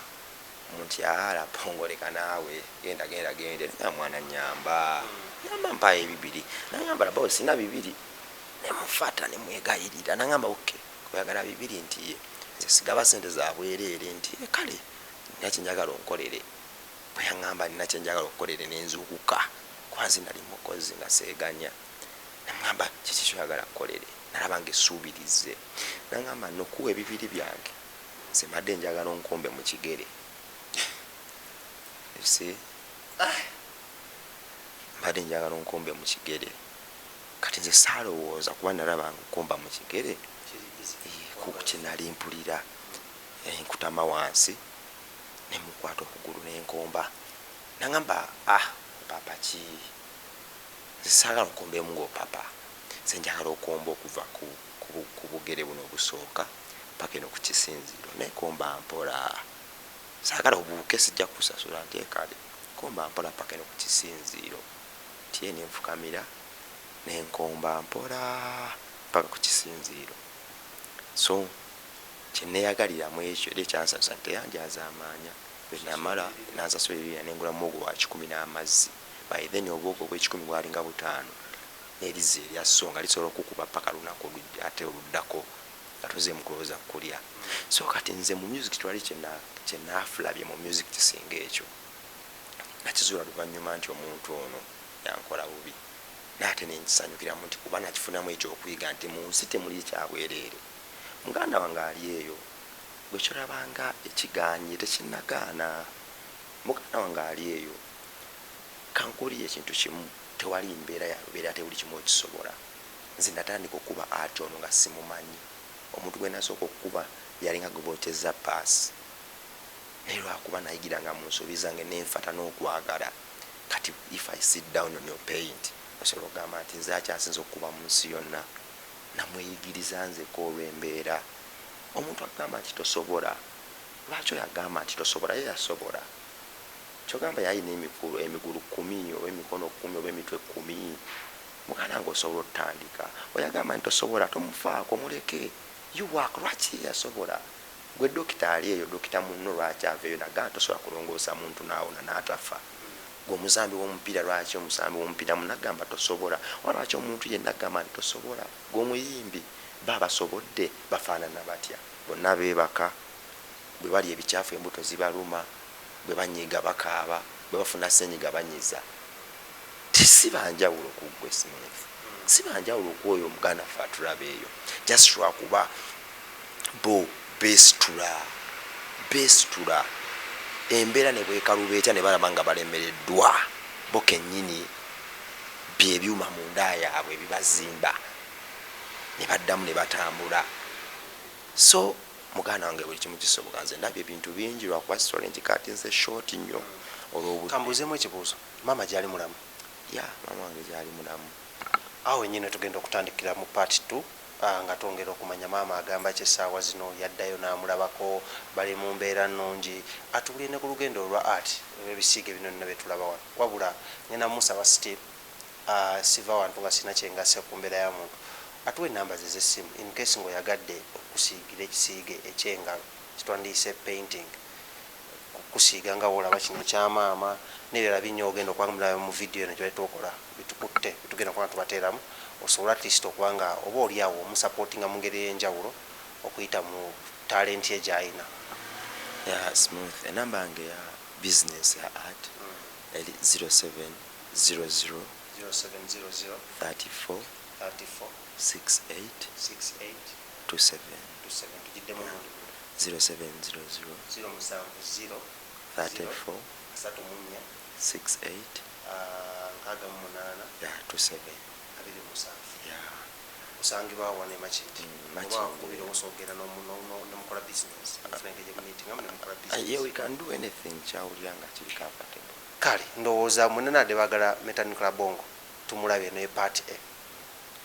nti, "Ala pongoleka naawe, genda genda genda." Nga, "Mwana, nyamba." Ngamba mpayo ebibiri. Nagamba laba sina bibiri, nemufata nemwegayirira. Nagamba okay, oyagala bibiri? Nti ye, nze sigaba sente zabwereere. Nti ye, kale nina kyenjagala onkolere. Bwe yaŋŋamba nina kyenjagala okukolere, nenzuukuka, kuba nze nali mukozi nga seeganya. Namugamba kiki kyoyagala kukolere? Nalaba nga essuubirize. Nagamba nokuwa ebibiri byange, nze mbadde njagala onkombe mu kigere. You see? Mbadde njagala onkombe mu kigere. Kati nze saalowooza, kuba nalaba nga okomba mu kigere kyenali mpulira. Nkutama wansi nemukwata okugulu nenkomba. Nagamba, ah, papa ki, nze saagala okombemu ngaopapa, nze njagala okomba okuva ku bugere buno obusooka paka eno ku kisinziro, nekomba mpola, saagala obuuke, sijja kusasula. Nti ekale, komba mpola paka eno ku kisinziiro. Tiye nenfukamira nenkomba mpola paka ku kisinziiro. So kyeneyagaliramu ekyo era ekyansanyusa nti teyanjaza amaanya. Bwenamala nansasula ebibira, nengula muwogo wa 100 n'amazzi. By then obwogo obwekikumi bwalinga 5, n'erizzi erya so nga lisobola okukuba paka lunaku ate oluddako nga tozeemu kulowooza kulya. So kati nze mu music twali kyenafulabye mu music kisinga ekyo. Nakizuula luvannyuma nti omuntu ono yankola bubi, naate nenkisanyukiramu nti kuba nakifunamu ekyokuyiga nti mu nsi temuli kyabwereere. Muganda wange ali eyo, gwe kyolabanga ekiganye tekinnagaana. Muganda wange ali eyo, kankuwulire ekintu kimu, tewali mbeera yalubeera ate buli kimu okisobola. Nze natandika okuba ati ono nga simumanyi. Omuntu gwe nasooka okukuba yalinga gwe bokyeza paasi, naye lwakuba nayigiranga mu nsobi zange nenfata n'okwagala. Kati if I sit down on your paint, osobola okugamba nti nze akyasinza okukuba mu nsi yonna namweyigiriza nzeko olw'embeera. Omuntu agamba nti tosobola, lwaki oyo agamba nti tosobola ye yasobola? Kyogamba yalina emigulu 10 oba emikono 10 oba emitwe 10. Muganda nga osobola otutandika. Oyagamba nti tosobola, tomufaako, muleke. You work. Lwaki ye yasobola? Gwe dokita ali eyo, dokita munno lwaki ava eyo nagaa tosobola kulongoosa muntu naawona n'atafa? Gwe omusambi w'omupiira, lwaki omusambi w'omupiira munagamba tosobola? Oba lwaki omuntu yenna agamba nti tosobola? Gwe omuyimbi, ba basobodde bafaanana batya? Bonna beebaka, bwe bali ebikyafu embuto zibaluma, bwe banyiga bakaaba, bwe bafuna senyiga banyiza. Si banjawulo ku ggwe Smith, si banjawulo ku oyo omuganda ffe atulaba eyo. Just lwakuba bo beesitula, beesitula embeera ne bwekaluba etya, ne balaba nga balemereddwa, bo kennyini byebyuma munda yaabwe ebibazimba ne baddamu ne batambula. So muganda wange, buli kimu kisoboka. Nze ndabye ebintu bingi, lwakuba story nkikatinze short nnyo olw'obudde. Kambuuzeemu ekibuuzo, maama gyali mulamu? Ya, maama wange gyali mulamu. Awo wenyini tugenda okutandikira mu part 2, nga twongera okumanya maama agamba ki essaawa zino, yaddayo n'amulabako, bali mu mbeera nnungi, atubulire ne ku lugendo olwa art olw'ebisiige bino byonna byetulaba wano. Wabula ngenda musaba still, siva wantu nga sina kyengase ku mbeera ya muntu, atuwa enamba ze z'essimu in case ng'oyagadde okusiigira ekisiige ekyengalo kitwandiise painting, kusiiga nga woolaba kino ekyamaama n'ebirala binnya ogenda okuba nga mulaba mu vidiyo eno gyebali tukola bitukutte bitugenda kuba nga tubateeramu, osobola at least okuba nga oba oli awo omusupportinga mu ngeri ey'enjawulo okuyita mu talenti ye gy'alina. Ya Smooth, enamba yange ya business ya art eri 0700 0700 34 34 68 68 27. 27. Tugiddemu omulundi gumu. 0700 070 34 34 68 68 ya 27. 27. Ya. Osangibwa wano e Makindye? Mm, Oba Makindye. wakubira osobola okugenda nemukola business, nfuna engeri gyemumeetingamu nemukola Yeah, business? we can do anything kyawulira nga kiri comfortable. Kale ndowooza mwenna nadde baagala Metanikula Bongo tumulabye ne part A.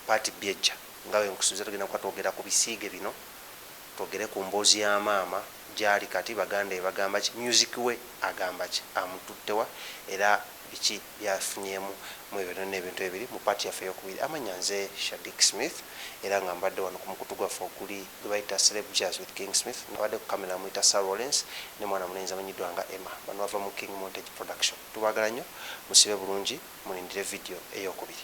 Part B ejja nga bwe nkusuubiza. Tugenda kuba twogera ku bisiige bino, twogere ku mboozi ya maama gyali kati, baganda be bagamba ki, music we agamba ki, amututtewa, era Biki byafunyemu mu ebyo byonna ebintu ebiri mu part yaffe eyokubiri? Amanya nze Shadik Smith, era nga mbadde wano ku mukutu gwaffe oguli gwe bayita Celeb Jazz with King Smith. Abadde ku kamera muyita Sir Lawrence ne mwana mulenzi amanyiddwa nga Emma. Bano bava mu King Montage Production. Tubaagala nnyo, musibe bulungi, mulindire video eyokubiri.